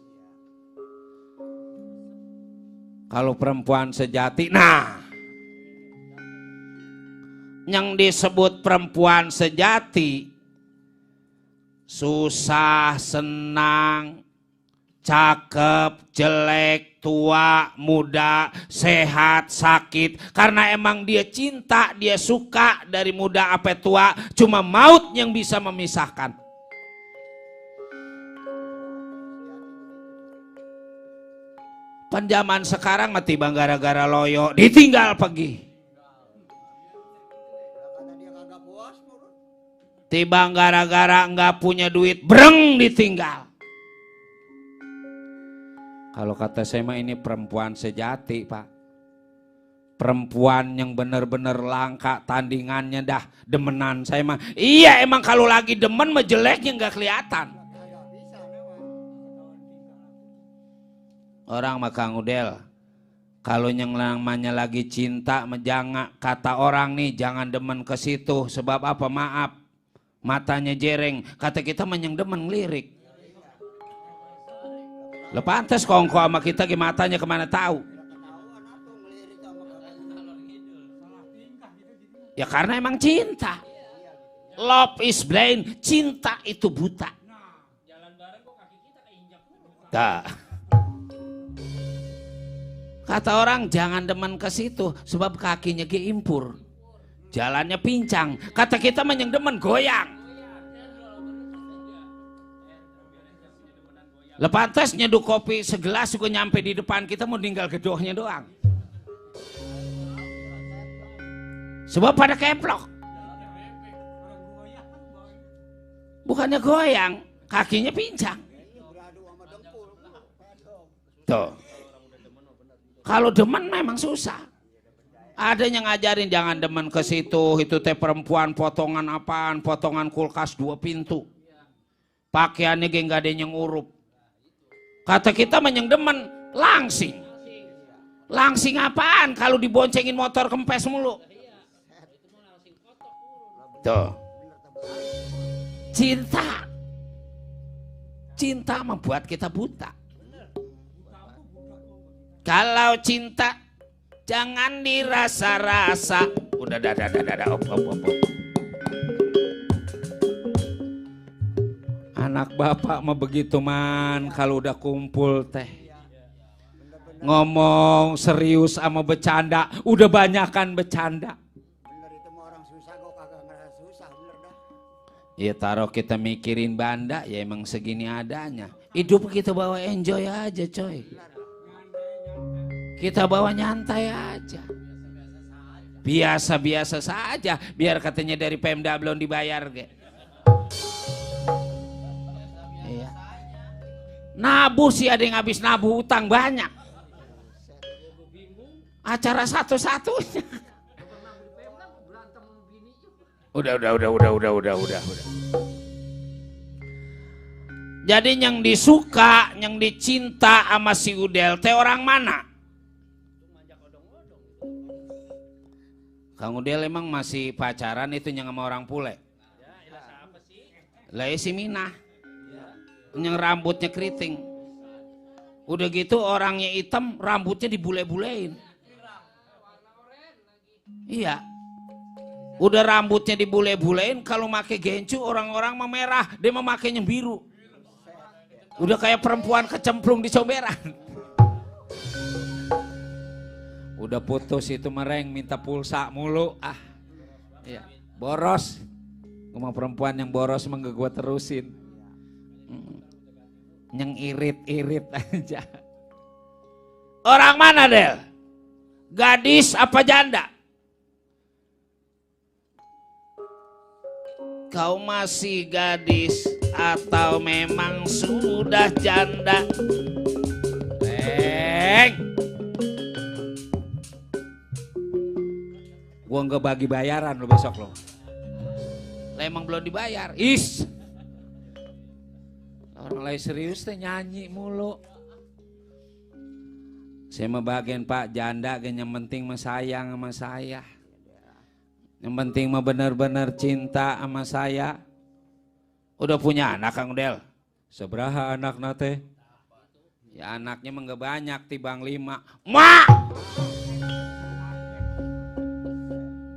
Kalau perempuan sejati, nah, yang disebut perempuan sejati, susah, senang, cakep, jelek, tua, muda, sehat, sakit. Karena emang dia cinta, dia suka dari muda sampai tua. Cuma maut yang bisa memisahkan. Penjaman sekarang mati bang gara-gara loyo ditinggal pergi. Tiba gara-gara nggak punya duit breng ditinggal. Kalau kata saya mah ini perempuan sejati pak. Perempuan yang benar-benar langka tandingannya dah demenan saya mah. Iya emang kalau lagi demen mah jeleknya nggak kelihatan. Orang mah Kang Udel, kalau yang namanya lagi cinta jangan, kata orang nih jangan demen ke situ. Sebab apa? Maaf, matanya jereng. Kata kita yang demen ngelirik. Lepantes kongko sama kita matanya kemana tahu. Ya karena emang cinta. Love is blind, cinta itu buta. Dah. Kata orang jangan demen ke situ sebab kakinya impur. Jalannya pincang. Kata kita yang demen goyang. Lepantes nyeduh kopi segelas juga nyampe di depan kita mau tinggal gedohnya doang. Sebab pada keplok. Bukannya goyang, kakinya pincang. Tuh. Kalau demen memang susah. Ada yang ngajarin jangan demen ke situ, itu teh perempuan potongan apaan, potongan kulkas 2 pintu. Pakaiannya gak ada yang urup. Kata kita yang demen langsing. Langsing apaan kalau diboncengin motor kempes mulu. Tuh. Cinta. Cinta membuat kita buta. Kalau cinta jangan dirasa-rasa. Udah op. Anak bapak mah begitu man kalau udah kumpul teh. Ngomong serius sama bercanda, udah banyakan bercanda. Bener itu mah orang susah kok kagak ngerasa susah, bener dah. Ya taruh kita mikirin banda ya emang segini adanya. Hidup kita bawa enjoy aja coy. Kita bawa nyantai aja. Biasa-biasa saja. Biar katanya dari Pemda belum dibayar. Iya. Nabuh sih ada yang habis nabuh utang banyak. Acara satu-satunya. Udah. Jadi yang disuka, yang dicinta sama si Udel teh orang mana? Kang Udel emang masih pacaran itu yang sama orang bule. Lah si Minah. Yang rambutnya keriting. Udah gitu orangnya hitam, rambutnya dibule-bulein. Iya. Udah rambutnya dibule-bulein, kalau make gencu orang-orang memerah, dia memakainya biru. Udah kayak perempuan kecemplung di comberan. Udah putus itu mereng minta pulsa mulu. Iya. Boros. Cuma perempuan yang boros mah gak gue terusin. Yang irit-irit aja. Orang mana Del? Gadis apa janda? Kau masih gadis atau memang sudah janda? Gua nggak bagi bayaran lo besok lo. Lah emang belum dibayar. Orang lain serius teh nyanyi mulu. Saya mah bagian Pak janda yang penting mah sayang sama saya. Yang penting mah benar-benar cinta sama saya. Udah punya anak Kang Udel? Seberapa anak nate? Ya anaknya mah nggak banyak, tibang 5. Mak!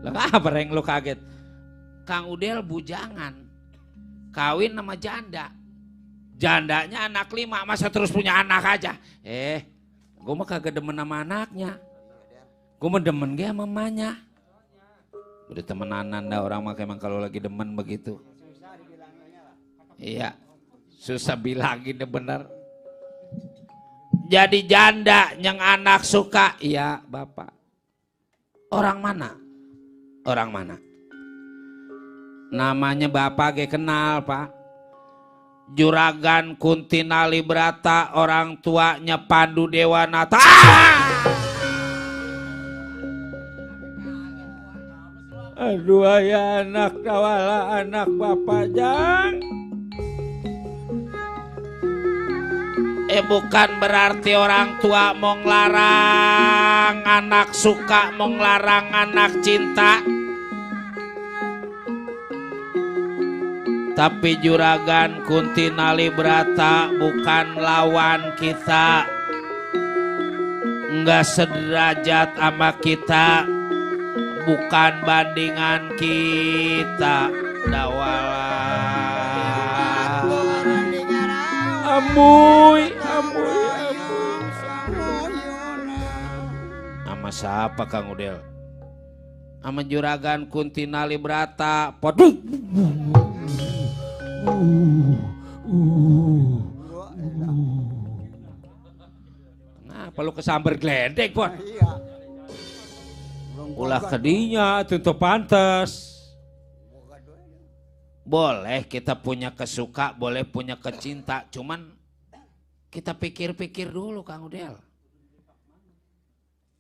Lah apa yang lu kaget? Kang Udel bujangan, kawin sama janda. Jandanya anak 5, masa terus punya anak aja? Gue mah kagak demen sama anaknya. Gue mah demen ge sama mamanya. Udah temenanan dah orang mah emang kalau lagi demen begitu. Iya, susah bilangin deh bener. Jadi janda yang anak suka, iya bapak. Orang mana? Orang mana? Namanya bapak ge kenal pak. Juragan Kuntinali Brata, orang tuanya Pandu Dewanata. Aduh ya anak kawala anak bapak jang. Bukan berarti orang tua mau ngelarang anak suka, mau ngelarang anak cinta. Tapi Juragan Kuntinali Brata bukan lawan kita, enggak sederajat sama kita, bukan bandingan kita. Dawala ambuy. Sama siapa Kang Udel? Sama Juragan Kuntinali Brata. Poduh. Kenapa lu kesambar geledek Pon? Ulah kedinya tutup pantes. Boleh kita punya kesuka, boleh punya kecinta, cuman kita pikir-pikir dulu Kang Udel.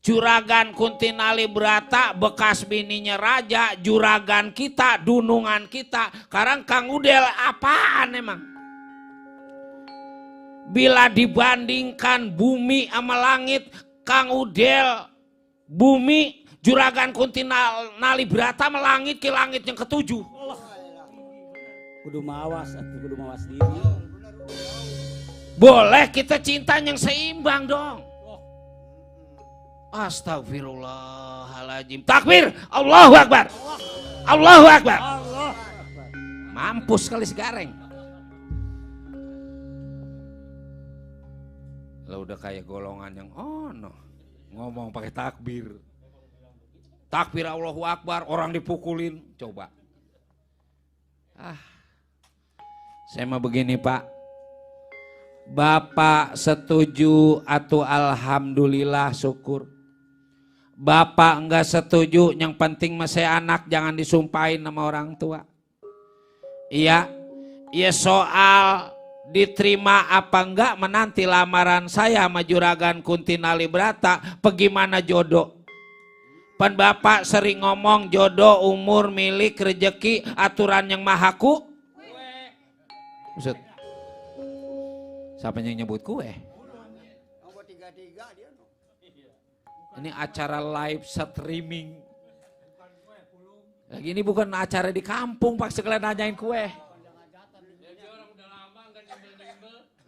Juragan Kuntinali Brata bekas bininya raja, juragan kita, dunungan kita. Sekarang Kang Udel apaan emang? Bila dibandingkan bumi sama langit, Kang Udel bumi, juragan Kuntinali Brata sama langit ke langit yang ke-7. Kudu mawas diri. Boleh kita cinta yang seimbang dong. Astagfirullahaladzim. Takbir. Allahu Akbar. Allahu Akbar. Mampus kali segareng. Lo udah kayak golongan yang ngomong pakai takbir. Takbir Allahu Akbar, orang dipukulin. Coba. Saya mah begini Pak. Bapak setuju atau alhamdulillah syukur. Bapak enggak setuju, yang penting masih anak jangan disumpahin sama orang tua. Iya, soal diterima apa enggak menanti lamaran saya sama Juragan Kuntinali Brata, bagaimana jodoh. Pan bapak sering ngomong jodoh, umur, milik, rezeki, aturan yang mahaku. Maksud, siapa yang nyebut kue? Ini acara live streaming. Lagi ini bukan acara di kampung Pak, sekalian nanyain kue.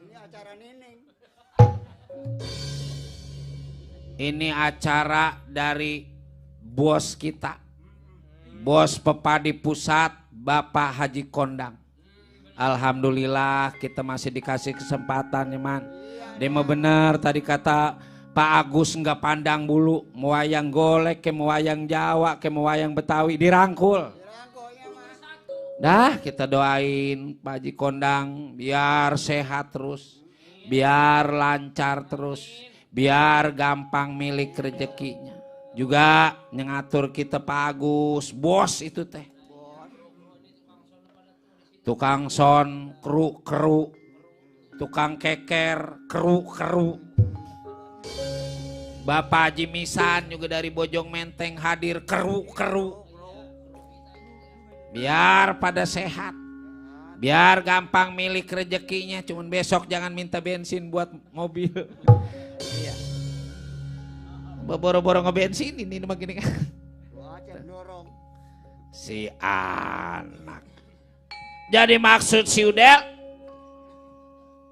Ini acara nining. Ini acara dari bos kita. Bos Pepadi Pusat, Bapak Haji Kondang. Alhamdulillah kita masih dikasih kesempatan ya man. Dia mah bener tadi kata Pak Agus nggak pandang bulu, mau wayang golek, ke mau wayang Jawa, ke mau wayang Betawi dirangkul. Dah kita doain Pak Haji Kondang biar sehat terus, biar lancar terus, biar gampang milik rezekinya. Juga nyengatur kita Pak Agus, bos itu teh. Tukang son, keru, tukang keker, keru. Bapak Haji Misan juga dari Bojong Menteng hadir, keru. Biar pada sehat, biar gampang milik rezekinya. Cuman besok jangan minta bensin buat mobil. Iya. Boro-boro ngebensin ini mah gini kan. Wajah dorong. Si anak. Jadi maksud si Udel,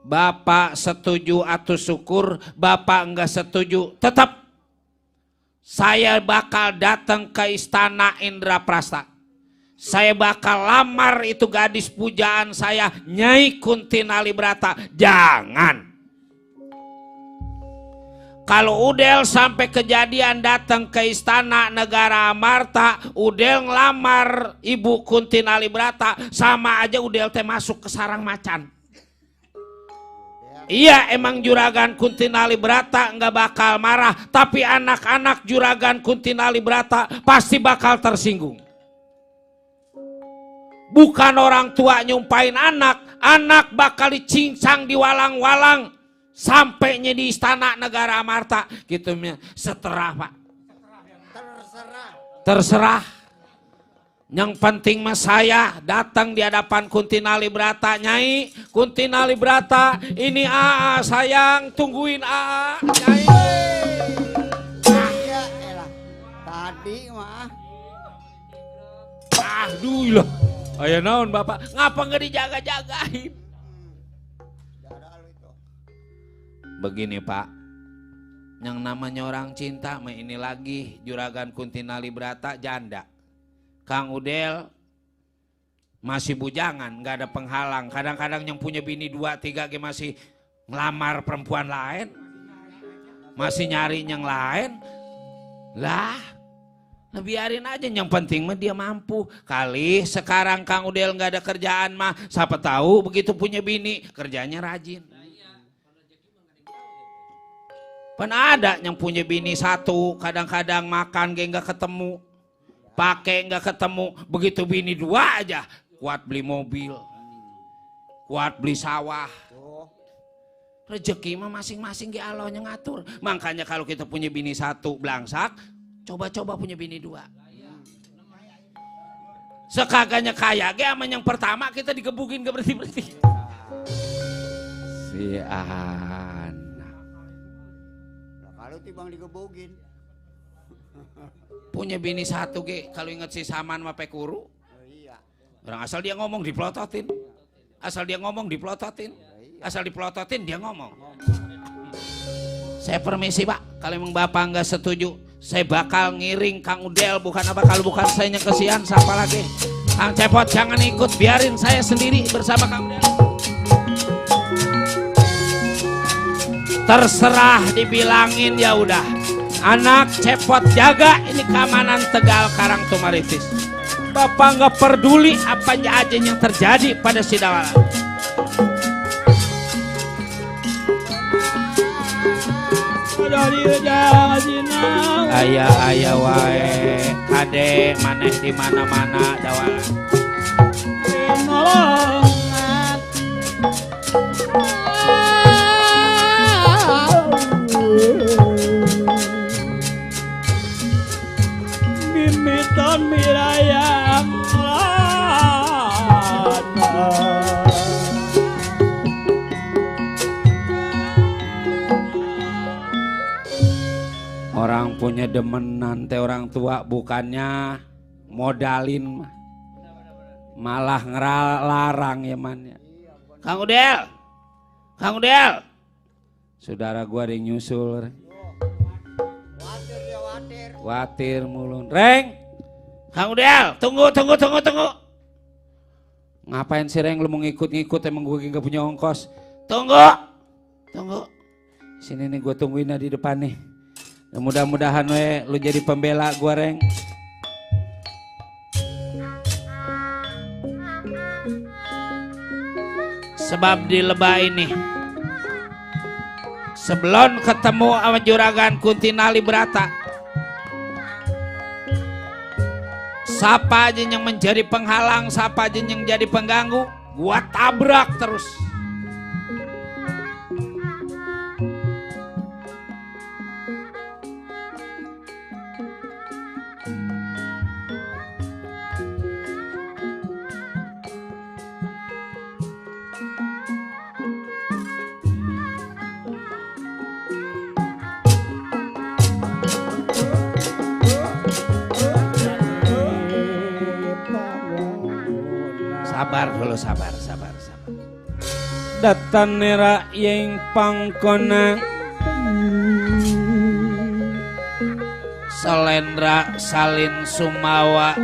Bapak setuju atau syukur, Bapak enggak setuju, tetap saya bakal datang ke istana Indraprasta. Saya bakal lamar itu gadis pujaan saya, Nyai Kuntinalibrata. Jangan. Kalau Udel sampai kejadian datang ke istana negara Amarta, Udel ngelamar Ibu Kuntinalibrata, sama aja Udel teh masuk ke sarang macan. Iya, emang juragan Kuntinalibrata nggak bakal marah, tapi anak-anak juragan Kuntinalibrata pasti bakal tersinggung. Bukan orang tua nyumpain anak, anak bakal dicincang di walang-walang sampainya di istana negara Amarta gitu. Seterah Pak. Terserah. Yang penting mas saya datang di hadapan Kuntinalibrata. Nyai Kuntinalibrata, ini AA sayang, tungguin AA. Nyai. Ya elah. Tadi mah. Aduh loh. Ayo naon Bapak, ngapa nggak dijaga-jagain? Begini Pak, yang namanya orang cinta, ini lagi juragan Kuntinalibrata janda. Kang Udel masih bujangan, nggak ada penghalang. Kadang-kadang yang punya bini 2, 3 masih ngelamar perempuan lain, masih nyari yang lain. Lah, biarin aja, yang penting mah dia mampu. Kali sekarang Kang Udel nggak ada kerjaan mah, siapa tahu begitu punya bini kerjanya rajin. Pernah ada yang punya bini 1, kadang-kadang makan nggak ketemu, pakai nggak ketemu, begitu bini 2 aja, kuat beli mobil, kuat beli sawah. Rezeki mah masing-masing ge Allah yang ngatur. Makanya kalau kita punya bini 1 belangsak, coba-coba punya bini 2. Sekagaknya kaya ge sama yang pertama kita digebukin gak berhenti-berhenti. Si Kalau tibang digebogin. punya bini 1 ge, kalau inget si Saman mah pekuru. Iya. Orang asal dia ngomong diplototin. Asal dia ngomong diplototin. Asal diplototin dia ngomong. Saya permisi Pak, kalau emang Bapak nggak setuju, saya bakal ngiring Kang Udel. Bukan apa, kalau bukan saya yang kesian, siapa lagi? Kang Cepot jangan ikut, biarin saya sendiri bersama Kang Udel. Terserah dibilangin ya udah. Anak Cepot jaga ini keamanan Tegal Karang Tumaritis. Bapak nggak peduli apa aja yang terjadi pada si Dawala. Ayah wae kade maneh di mana-mana Dawala. Mimitan mirayang Orang punya demenan teh orang tua bukannya modalin, malah ngelarang ya man ya. Kang Udel, Kang Udel, saudara gua ada yang nyusul. Watir ya watir. Watir mulun. Reng, Kang Udel, tunggu. Ngapain sih Reng, lu mau ngikut-ngikut, emang gue gak punya ongkos. Tunggu. Sini nih gue tungguin di depan nih. Mudah-mudahan we lu jadi pembela gue Reng. Sebab di lebah ini, sebelum ketemu sama juragan Kuntinalibrata, siapa aja yang menjadi penghalang, siapa aja yang jadi pengganggu, gua tabrak terus. Sabar dulu, sabar. Datanera yang pangkona Salendra salin sumawa.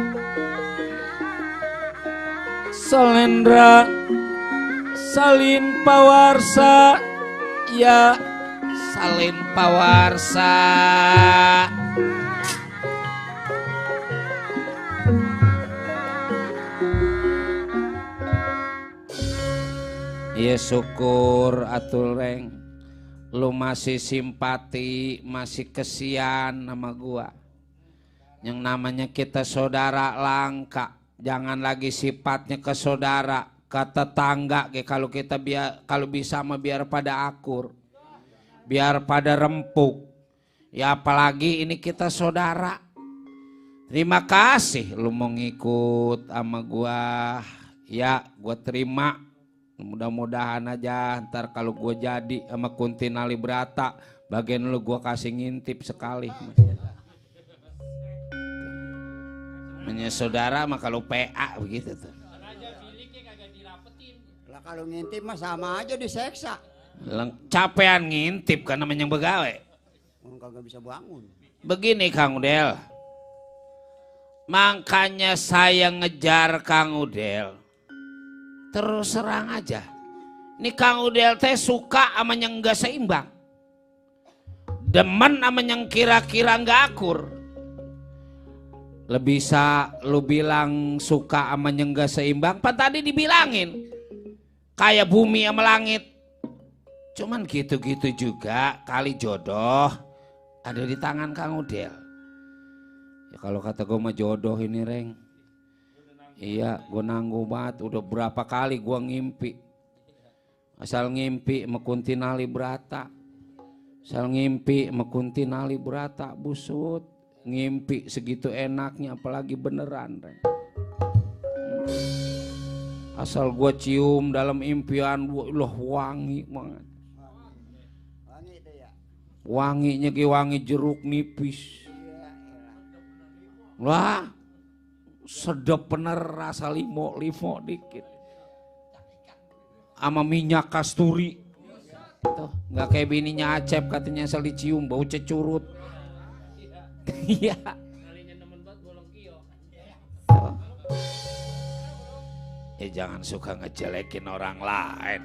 Salendra salin pawarsa ya Salin pawarsa. Ya syukur atul reng, lu masih simpati, masih kesian sama gua. Yang namanya kita saudara langka, jangan lagi sifatnya ke saudara, ke tetangga. Kalau kita kalau bisa mah biar pada akur, biar pada rempuk. Ya apalagi ini kita saudara. Terima kasih lu mau ngikut sama gua, ya gua terima. Mudah-mudahan aja ntar kalau gue jadi sama Kunti Nali Brata, bagian lu gue kasih ngintip sekali. Namanya saudara mah kalau PA begitu tuh. Lah kalau ngintip mah sama aja diseksa. Capean ngintip kan namanya begawe. Kagak bisa bangun. Begini Kang Udel, makanya saya ngejar Kang Udel. Terus serang aja. Ini Kang Udel teh suka sama yang enggak seimbang. Demen sama yang kira-kira enggak akur. Lebih bisa lu bilang suka sama yang enggak seimbang, pan tadi dibilangin. Kayak bumi sama langit. Cuman gitu-gitu juga kali jodoh ada di tangan Kang Udel. Ya kalau kata gue mah jodoh ini reng. Iya, gue nanggung banget. Udah berapa kali gue ngimpi. Asal ngimpi sama Kunti Nali Brata. Asal ngimpi sama Kunti Nali Brata. Busut. Ngimpi segitu enaknya apalagi beneran. Asal gue cium dalam impian gue, loh wangi banget. Wangi itu ya. Wanginya kayak wangi jeruk nipis. Wah. Sedap bener rasa limo dikit sama minyak kasturi tuh nggak kayak bininya Acep katanya asal dicium bau cecurut. Iya jangan suka ngejelekin orang lain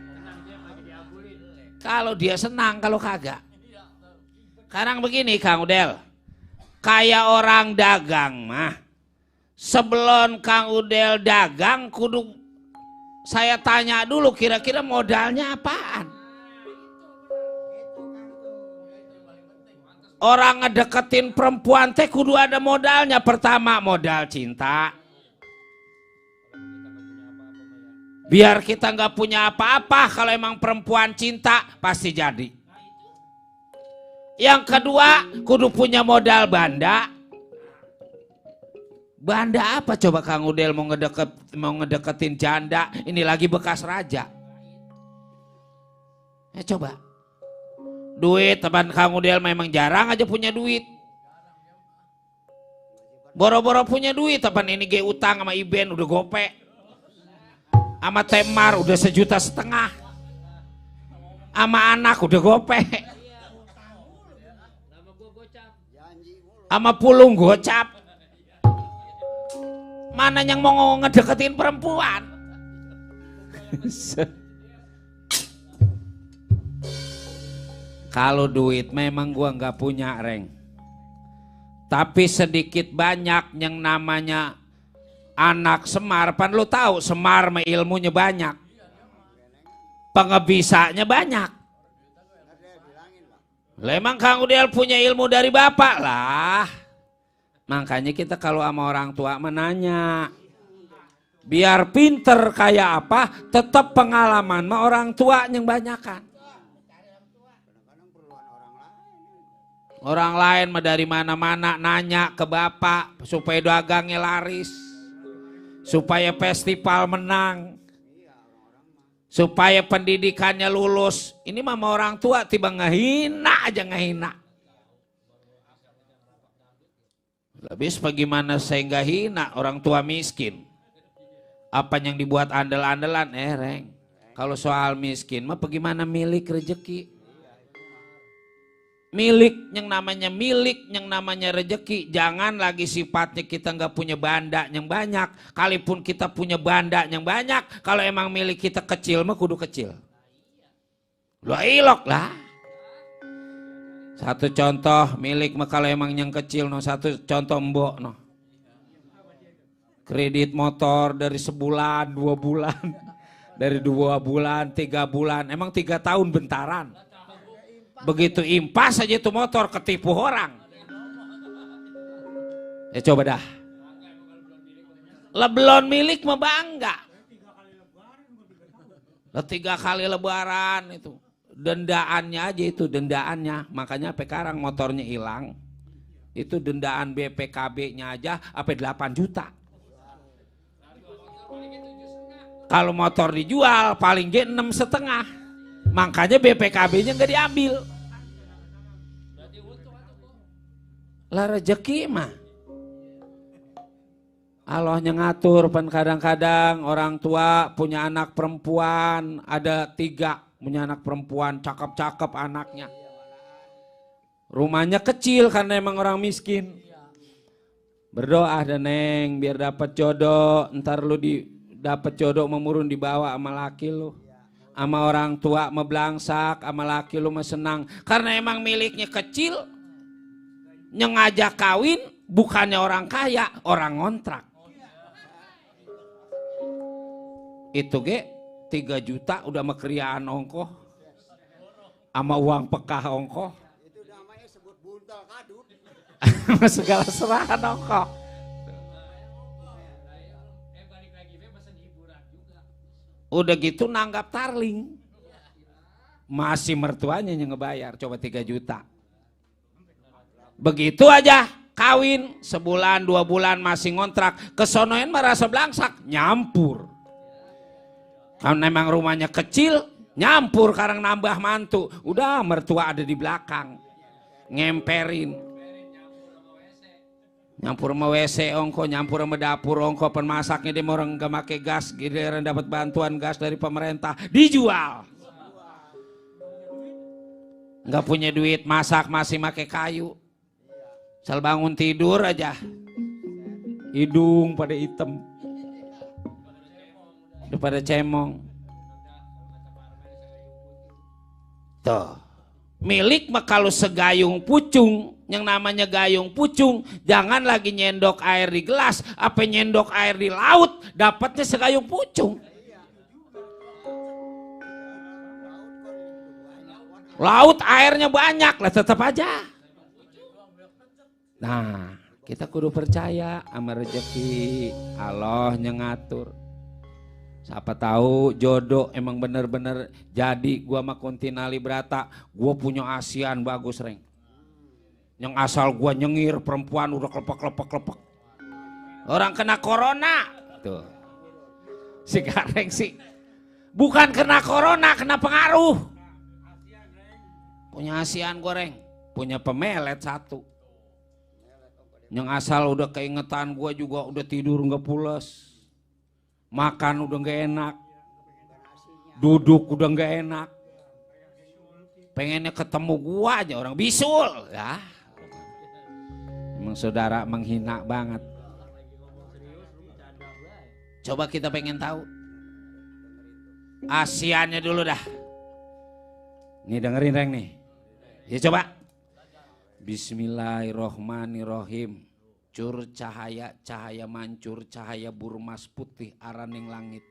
kalau dia senang, kalau kagak. Sekarang begini Kang Udel, kayak orang dagang mah, sebelum Kang Udel dagang kudu saya tanya dulu kira-kira modalnya apaan. Orang ngedeketin perempuan teh kudu ada modalnya. Pertama modal cinta. Biar kita nggak punya apa-apa, kalau emang perempuan cinta pasti jadi. Yang kedua kudu punya modal banda. Banda apa coba Kang Udel mau ngedeketin janda, ini lagi bekas raja. Coba. Duit teman Kang Udel memang jarang aja punya duit. Boro-boro punya duit teman ini ge utang sama Iben udah gope. Sama Temar udah 1,5 juta. Sama anak udah gope. Sama Pulung gocap. Mana yang mau ngedeketin perempuan? Kalau duit memang gua nggak punya reng. Tapi sedikit banyak yang namanya anak Semar. Pan lu tahu Semar mah ilmunya banyak. Pengebisanya banyak. Lah emang Kang Udel punya ilmu dari bapak lah. Makanya kita kalau sama orang tua menanya, biar pinter kayak apa, tetap pengalaman mah orang tua yang banyakan. Orang lain mah dari mana-mana nanya ke bapak supaya dagangnya laris, supaya festival menang, supaya pendidikannya lulus. Ini mah orang tua tiba ngehina aja ngehina. Habis bagaimana saya nggak hina orang tua miskin. Apa yang dibuat andel-andelan Reng. Kalau soal miskin mah bagaimana milik rezeki. Milik yang namanya rezeki. Jangan lagi sifatnya kita nggak punya banda yang banyak. Kalaupun kita punya banda yang banyak, kalau emang milik kita kecil mah kudu kecil. Lu ilok lah. Satu contoh milik mah kalau emang yang kecil no, satu contoh mbok no. Kredit motor dari sebulan, 2 bulan, dari 2 bulan, 3 bulan, emang 3 tahun bentaran. Begitu impas aja itu motor ketipu orang. Ya coba dah. Leblon milik mah bangga. 3 kali lebaran itu. Dendaannya aja itu dendaannya. Makanya sekarang motornya hilang. Itu dendaan BPKB-nya aja sampai 8 juta. Kalau motor dijual paling gak 6,5. Makanya BPKB-nya nggak diambil. Lah rezeki mah Allahnya ngatur. Pan kadang-kadang orang tua punya anak perempuan, ada 3 punya anak perempuan, cakep-cakep anaknya. Rumahnya kecil karena emang orang miskin. Berdoa dan neng biar dapat jodoh, ntar lu dapat jodoh memurun dibawa sama laki lu. Sama orang tua meblangsak, sama laki lu mah senang. Karena emang miliknya kecil. Yang ngajak kawin bukannya orang kaya, orang ngontrak. Itu 3 juta udah mekeriaan ongkoh. Sama uang pekah ongkoh. Itu namanya sebut buntal kadut. Segala serahan ongkoh. Balik lagi pesan hiburan juga. Udah gitu nanggap tarling. Masih mertuanya yang ngebayar, coba 3 juta. Begitu aja kawin sebulan 2 bulan masih ngontrak, kesonoin merasa belangsak, nyampur. Karena memang rumahnya kecil, nyampur karena nambah mantu. Udah mertua ada di belakang, ngemperin. Nyampur sama WC ongko, nyampur sama dapur ongko, pemasaknya dia orang gak make gas, giliran dapat bantuan gas dari pemerintah, dijual. Nggak punya duit masak masih make kayu. Sel bangun tidur aja hidung pada hitam, udah pada cemong. Tuh milik mah kalau segayung pucung, yang namanya gayung pucung, jangan lagi nyendok air di gelas, apa nyendok air di laut, dapatnya segayung pucung. Laut airnya banyak lah tetap aja. Nah, kita kudu percaya sama rezeki, Allah yang ngatur. Siapa tahu jodoh emang bener-bener jadi. Gua sama Kuntinali Brata, gua punya ASEAN bagus Reng. Yang asal gua nyengir perempuan udah klepek. Orang kena corona. Tuh. Si Gareng sih. Bukan kena corona, kena pengaruh. Punya ASEAN goreng, punya pemelet 1. Yang asal udah keingetan gue juga udah tidur nggak pulas, makan udah nggak enak, duduk udah nggak enak, pengennya ketemu gue aja orang bisul ya. Emang saudara menghina banget. Coba kita pengen tahu ASEAN-nya dulu dah. Nih dengerin Reng nih. Ya coba. Bismillahirrohmanirrohim. Cur cahaya mancur, cahaya burmas putih araning langit,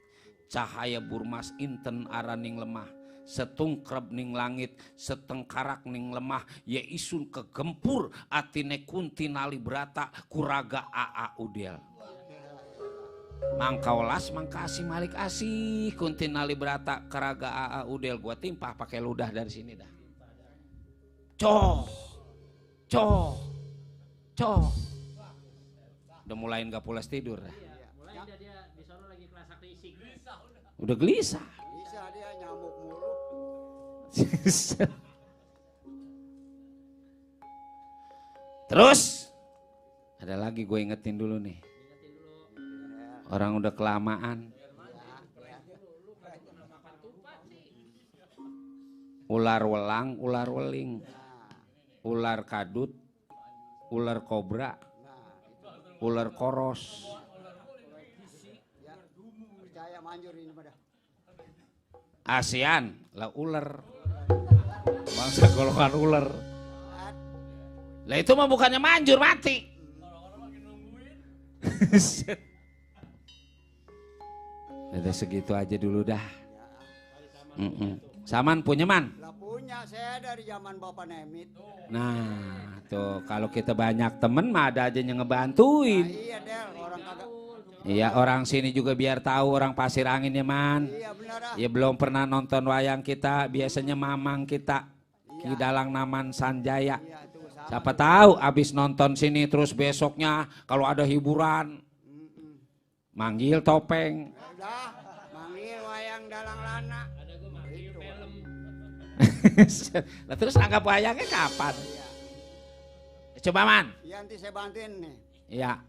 cahaya burmas inten araning lemah, setungkrep ning langit, setengkarak ning lemah, ya isun kegempur atine Kuntinali Brata kuraga aa udel. Mangkaulas mangkasih malik asih Kuntinali Brata keraga aa udel. Gua timpah pakai ludah dari sini dah. Coh. Udah mulai nggak pulas tidur. Mulai dia di sono lagi kelas akrisik. Udah gelisah. Bisa dia nyamuk mulu. Terus ada lagi gue ingetin dulu nih. Orang udah kelamaan. Ular welang, ular weling, ular kadut, ular kobra, ular koros. Percaya manjur ini pada. ASEAN lah ular. Bangsa golongan ular. Lah itu mah bukannya manjur mati. Udah segitu aja dulu dah. Saman punya man? Lah punya saya dari zaman Bapak Nemit. Nah tuh kalau kita banyak temen mah ada aja yang ngebantuin. Iya Del, orang kagak. Iya orang sini juga biar tahu orang Pasir Angin ya man. Iya benar ah. Ya belum pernah nonton wayang kita, biasanya mamang kita. Ki Dalang Naman Sanjaya. Iya tuh sama. Siapa tahu abis nonton sini terus besoknya kalau ada hiburan manggil topeng. Udah, manggil wayang dalang lana. Ada gue manggil film. Nah, terus anggap wayangnya kapan? Coba man. Iya nanti saya bantuin nih. Iya.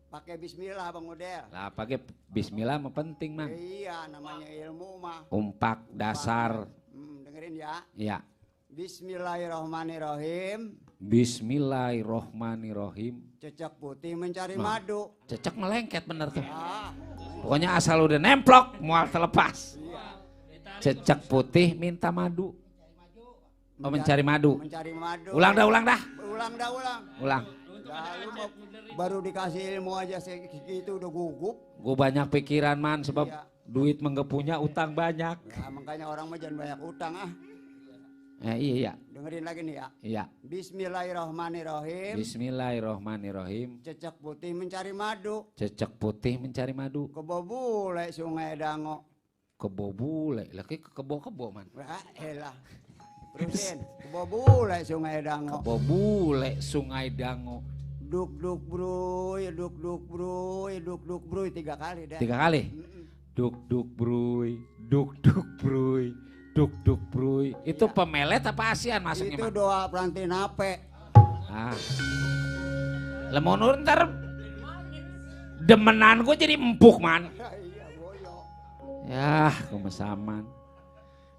Pakai bismillah Bang Udel. Lah pakai bismillah mah penting man. Iya namanya ilmu mah. Umpak dasar. Dengerin ya. Iya. Bismillahirrahmanirrahim. Bismillahirrohmanirrohim. Cecak putih mencari madu. Cecek melengket bener tuh. Ah, Pokoknya asal udah nemplok mual terlepas. Cecak putih minta madu. Oh mencari madu. mencari madu. Ulang dah, ulang dah. Ulang dah ulang. Ulang. Lalu baru dikasih ilmu aja segitu udah gugup. Gue banyak pikiran man sebab Iya. duit punya utang banyak. Ya, makanya orang mah jangan banyak utang ah. Iya. Dengerin lagi nih ya. Iya. Bismillahirrahmanirrahim. Bismillahirrohmanirrohim. Cecak putih mencari madu. Cecek putih mencari madu. Kebo bule sungai dango. Kebo bule. Lagi ke kebo-kebo man. Wah elah. Terusin. Kebo bule sungai dango. Kebo bule sungai dango. Duk duk bruy, duk duk bruy, duk duk bruy 3 kali deh. 3 kali. Duk duk bruy, duk duk bruy, duk duk bruy. Itu pemelet apa ASEAN masuknya Itu man? doa pelantin nape. Ah. Lemonur ntar demenan gue jadi empuk man. Iya boyo. Yah kemesaman.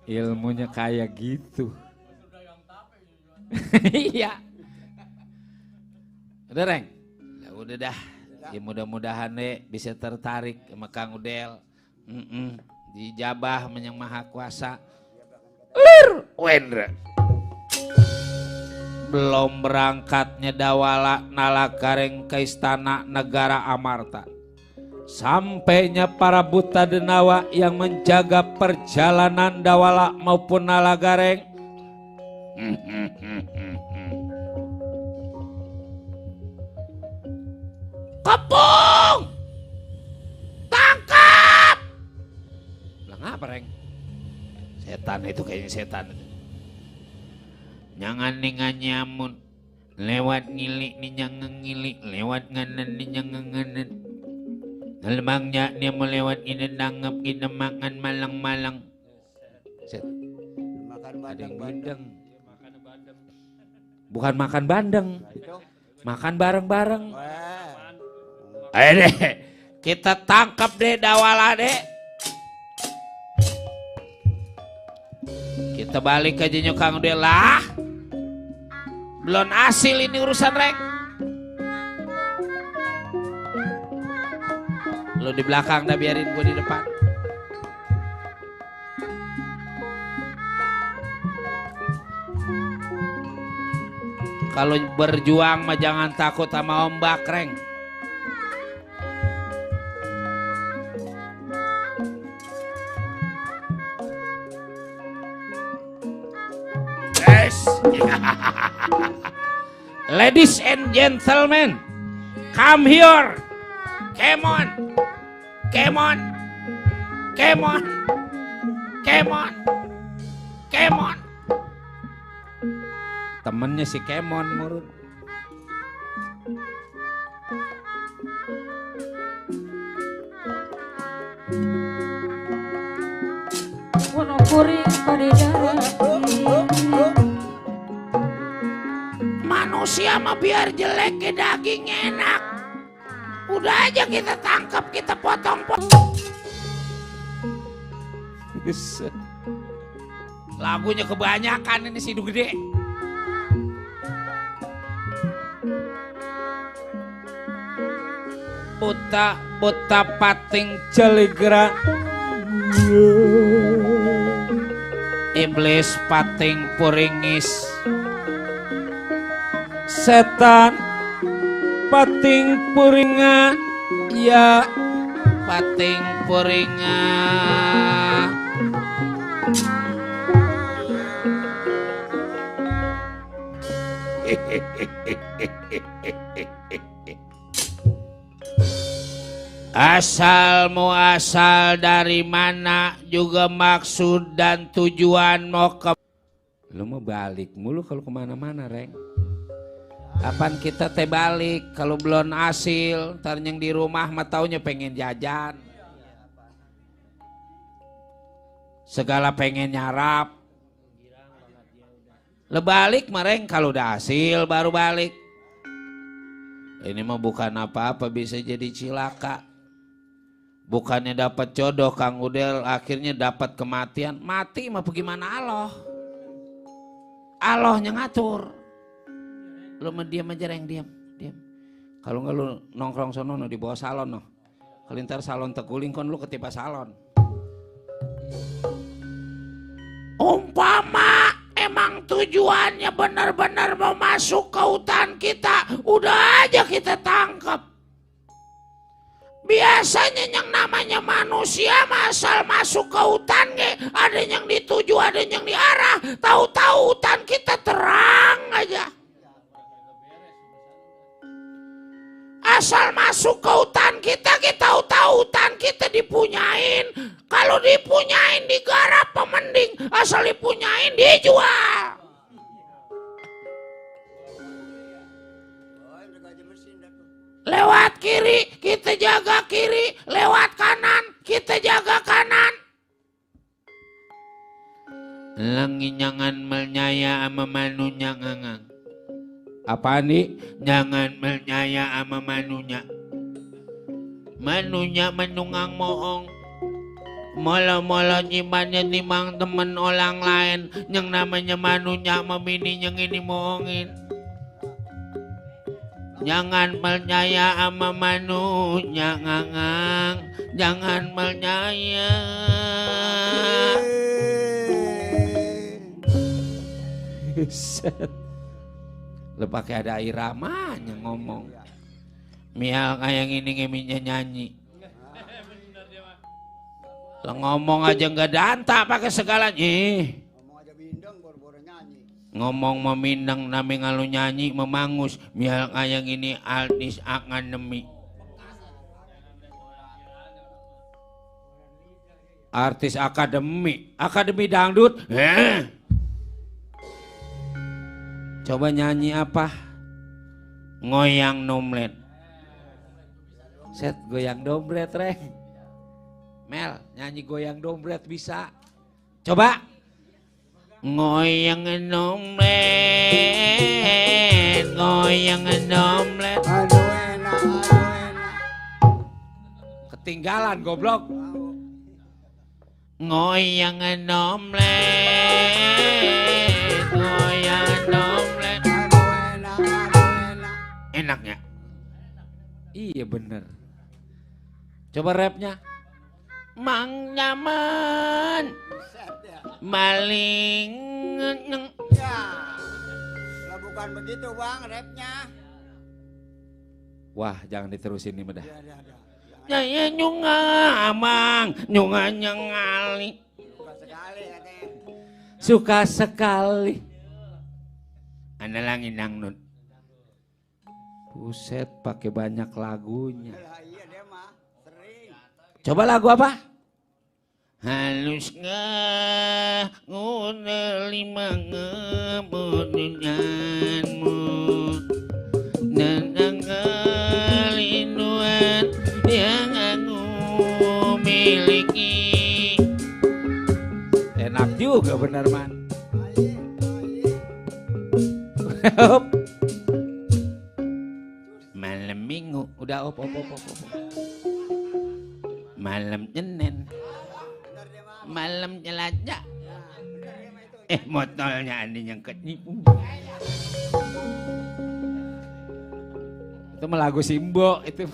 Ilmunya kayak gitu. Iya. Udah Reng? Ya udah dah. Ya mudah-mudahan deh bisa tertarik sama Kang Udel. Dijabah menyang Maha Kuasa. Lir Wendra. Belum berangkatnya Dawala Nalagareng ke istana negara Amarta. Sampainya para buta denawa yang menjaga perjalanan Dawala maupun Nalagareng. Kepung! Tangkap! Lah ngapa Reng? Setan itu kayaknya setan itu. Jangan dengan nyamun. Lewat ngilik nih jangan ngilik. Lewat nganan nih jangan nganan. Nalbangnya dia melewat ini danggap kita makan malang-malang. Set. Makan Ada yang bandeng-bandeng. bandeng. Bukan makan bandeng. Itu. Makan bareng-bareng. Wah. Ayo deh, kita tangkap deh Dawala deh. Kita balik ke Jenyo Kang Udel lah. Belum hasil ini urusan Reng. Lu di belakang dah biarin gue di depan. Kalau berjuang mah jangan takut sama ombak Reng. Yes. Ladies and gentlemen, come here. Come on. Come on. Come on. Come on. Come on. Temennya si Kemon murun. Wono kuring padedara. Manusia mah biar jelek ke daging enak. Udah aja kita tangkap, kita potong-potong. Lagunya kebanyakan ini si Gede. Buta pating Caligra iblis pating puringis. setan pating puringan ya Pating puringan. Asal muasal dari mana juga maksud dan tujuan mau ke. Lu mau balik mulu kalau kemana-mana, Reng. Apaan kita teh balik kalau belum hasil, ntar yang di rumah mah taunya pengen jajan. Segala pengen nyarap. Lebalik Reng kalau udah hasil baru balik. Ini mah bukan apa-apa, bisa jadi cilaka. Bukannya dapat jodoh Kang Udel, akhirnya dapat kematian. Mati mah bagaimana Allah? Allahnya ngatur. Lu mah diam aja, Reng, diam. Kalau nggak lu nongkrong sono di bawah salon noh. Kalau ntar salon teguling kon lu ketiba salon. Umpama emang tujuannya benar-benar mau masuk ke hutan kita, udah aja kita tangkap. Biasanya yang namanya manusia asal masuk ke hutan ada yang dituju, ada yang diarah. Tahu-tahu hutan kita terang aja. Asal masuk ke hutan kita tahu hutan kita dipunyain. Kalau dipunyain digarap mending, asal dipunyain dijual. Lewat kiri kita jaga kiri, lewat kanan kita jaga kanan. Langi jangan menyaya ama manunya ngangang. Apa nih? Jangan menyaya ama manunya. Manunya menungang moong. Molo-molo nyimannya nimang temen orang lain. Yang namanya manunya memini yang ini moongin. Jangan percaya sama manunya ngangang. Jangan percaya. Lu pakai ada iramanya ngomong. Mial kayak gini ngeminya nyanyi. Lu ngomong aja nggak danta pakai segalanya. Ngomong memindang nami ngalu nyanyi memangus mial kayak gini artis akademi. Artis akademi dangdut. Coba nyanyi apa? Ngoyang nomlet. Set goyang dompret, Reng. Mel nyanyi goyang dompret bisa. Coba. Ngoyang nomlet, ngoyang nomlet. Aduh enak, aduh enak. Ketinggalan goblok. Ngoyang nomlet, ngoyang nomlet. Aduh enak, aduh enak. Enaknya? Iya bener. Coba rapnya. Mang nyaman. Maling. Ya, lah bukan begitu Bang rapnya. Wah jangan diterusin nih medah. Ya. Ya nyunga amang, nyunga nyengali. Suka sekali katanya. Suka sekali. Anda langin dangdut. Buset pakai banyak lagunya. Lah iya dia mah sering. Coba lagu apa? Halus nguneli mengemudianmu dan kelinduan yang aku miliki. Enak juga benar man. Malam Minggu udah op. Malam Senin, malam jelajah. Motornya ada yang ketipu. Itu mah lagu Simbo itu.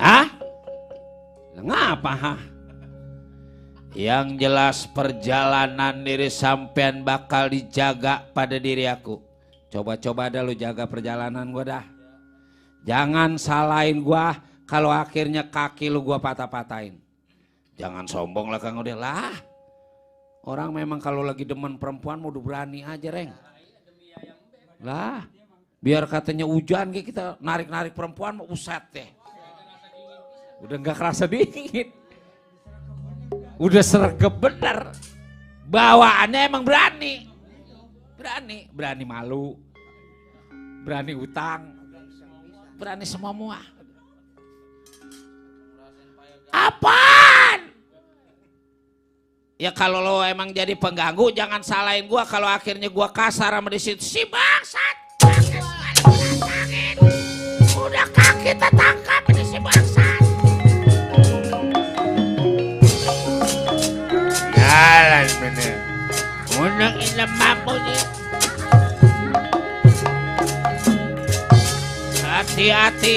Hah? Ngapa ha? Yang jelas perjalanan diri sampean bakal dijaga pada diri aku. Coba-coba dah lu jaga perjalanan gua dah. Jangan salahin gua kalau akhirnya kaki lu gua patah-patahin. Jangan sombong lah Kang Udin lah. Orang memang kalau lagi demen perempuan mau berani aja Reng. Lah, biar katanya hujan kita narik-narik perempuan mau uset deh. Udah nggak kerasa dingin. Udah sergep bener. Bawaannya emang berani. Berani malu. Berani utang. Berani semua. Apaan? Ya kalau lo emang jadi pengganggu jangan salahin gua kalau akhirnya gua kasar sama di situ. Si bangsat. Udah kaki tertangkap ini si bangsat. Jalan bener. Undang ini mampu nih. Hati-hati.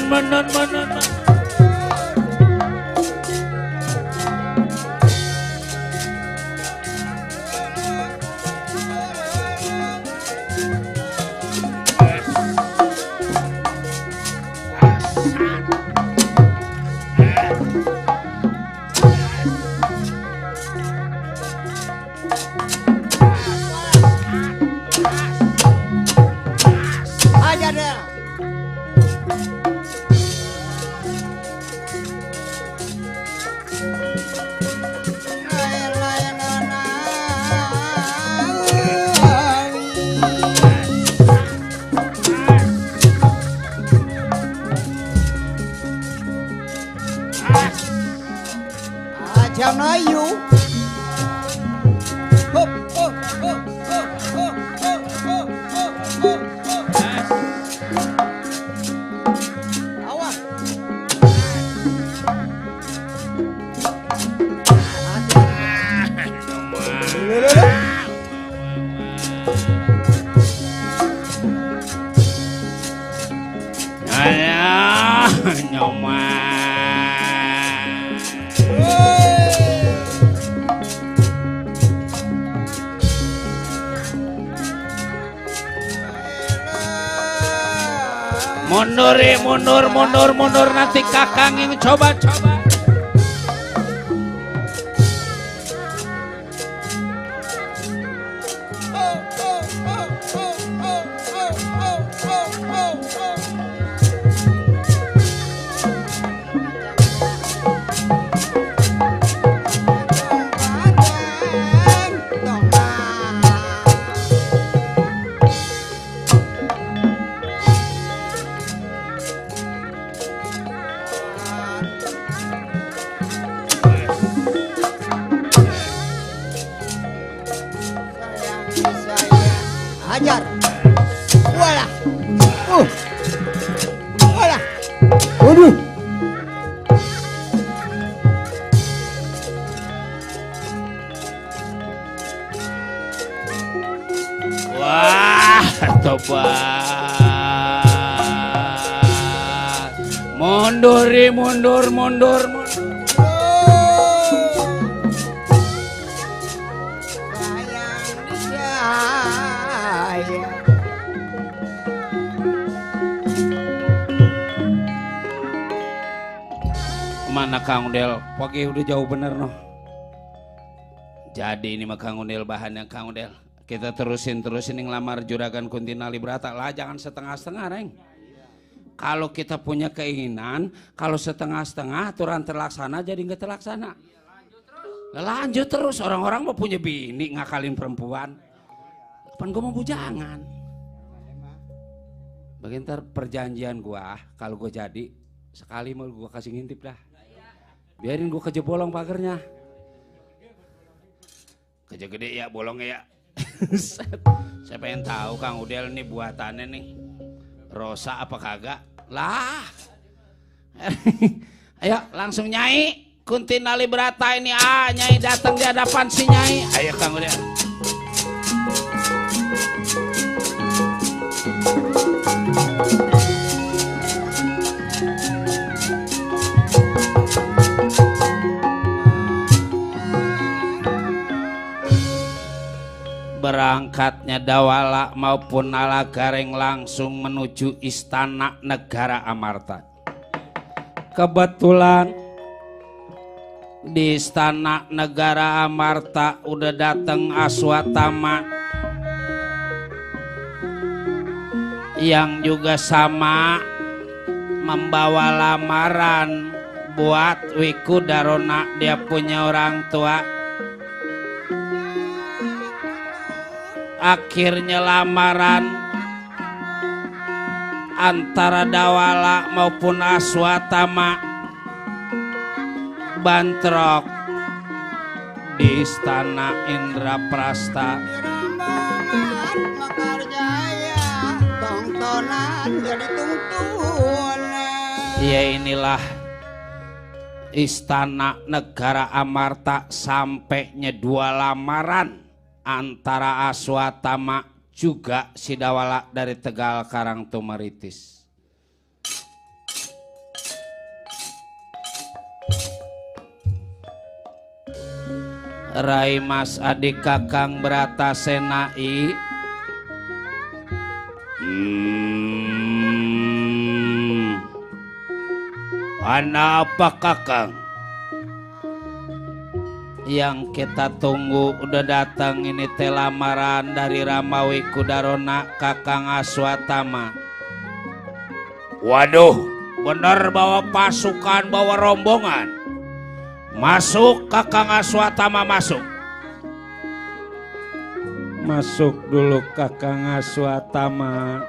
Menon. Aja deh. Aja Melayu. Awas. Alah, nyoman. Mundur nanti kakang yang coba. Hajar. Walah. Walah. Waduh. Wah, tobat. Munduri mundur. Sayang saya. Mana Kang Udel? Pagi udah jauh bener noh. Jadi ini mah Kang Udel bahannya Kang Udel. Kita terusin yang lamar Juragan Kuntinali Brata lah, jangan setengah-setengah Reng. Kalau kita punya keinginan, kalau setengah-setengah aturan terlaksana jadi nggak terlaksana. Lanjut terus, orang-orang mau punya bini ngakalin perempuan. Kapan gue mau bujangan? Bagian ntar perjanjian gua, kalau gue jadi sekali mau gue kasih ngintip dah. Biarin gue kejebolong pagernya. Kerja gede ya bolongnya ya. Saya pengen tahu Kang Udel nih buatannya nih Rosa apa kagak lah. Ayo langsung Nyai Kuntinali Brata ini Nyai datang di hadapan si Nyai. Ayo Kang Udel. Berangkatnya Dawala maupun Nalagareng langsung menuju istana negara Amarta. Kebetulan Di istana negara Amarta udah dateng Aswatama yang juga sama membawa lamaran buat Wikudarona, dia punya orang tua. Akhirnya lamaran antara Dawala maupun Aswatama bantrok di istana Indraprasta. Rombongan Mekarjaya, tontonan jadi tungtuan. Ya inilah istana negara Amarta sampainya dua lamaran antara Aswatama juga si Dawala dari Tegal Karangtumeritis. Rai Mas adik Kakang Bratasenai. Ana apa Kakang? Yang kita tunggu udah datang ini teh lamaran dari Rama Wikudarona Kakang Aswatama. Waduh, bener bawa pasukan, bawa rombongan. Masuk Kakang Aswatama, masuk. masuk dulu Kakang Aswatama.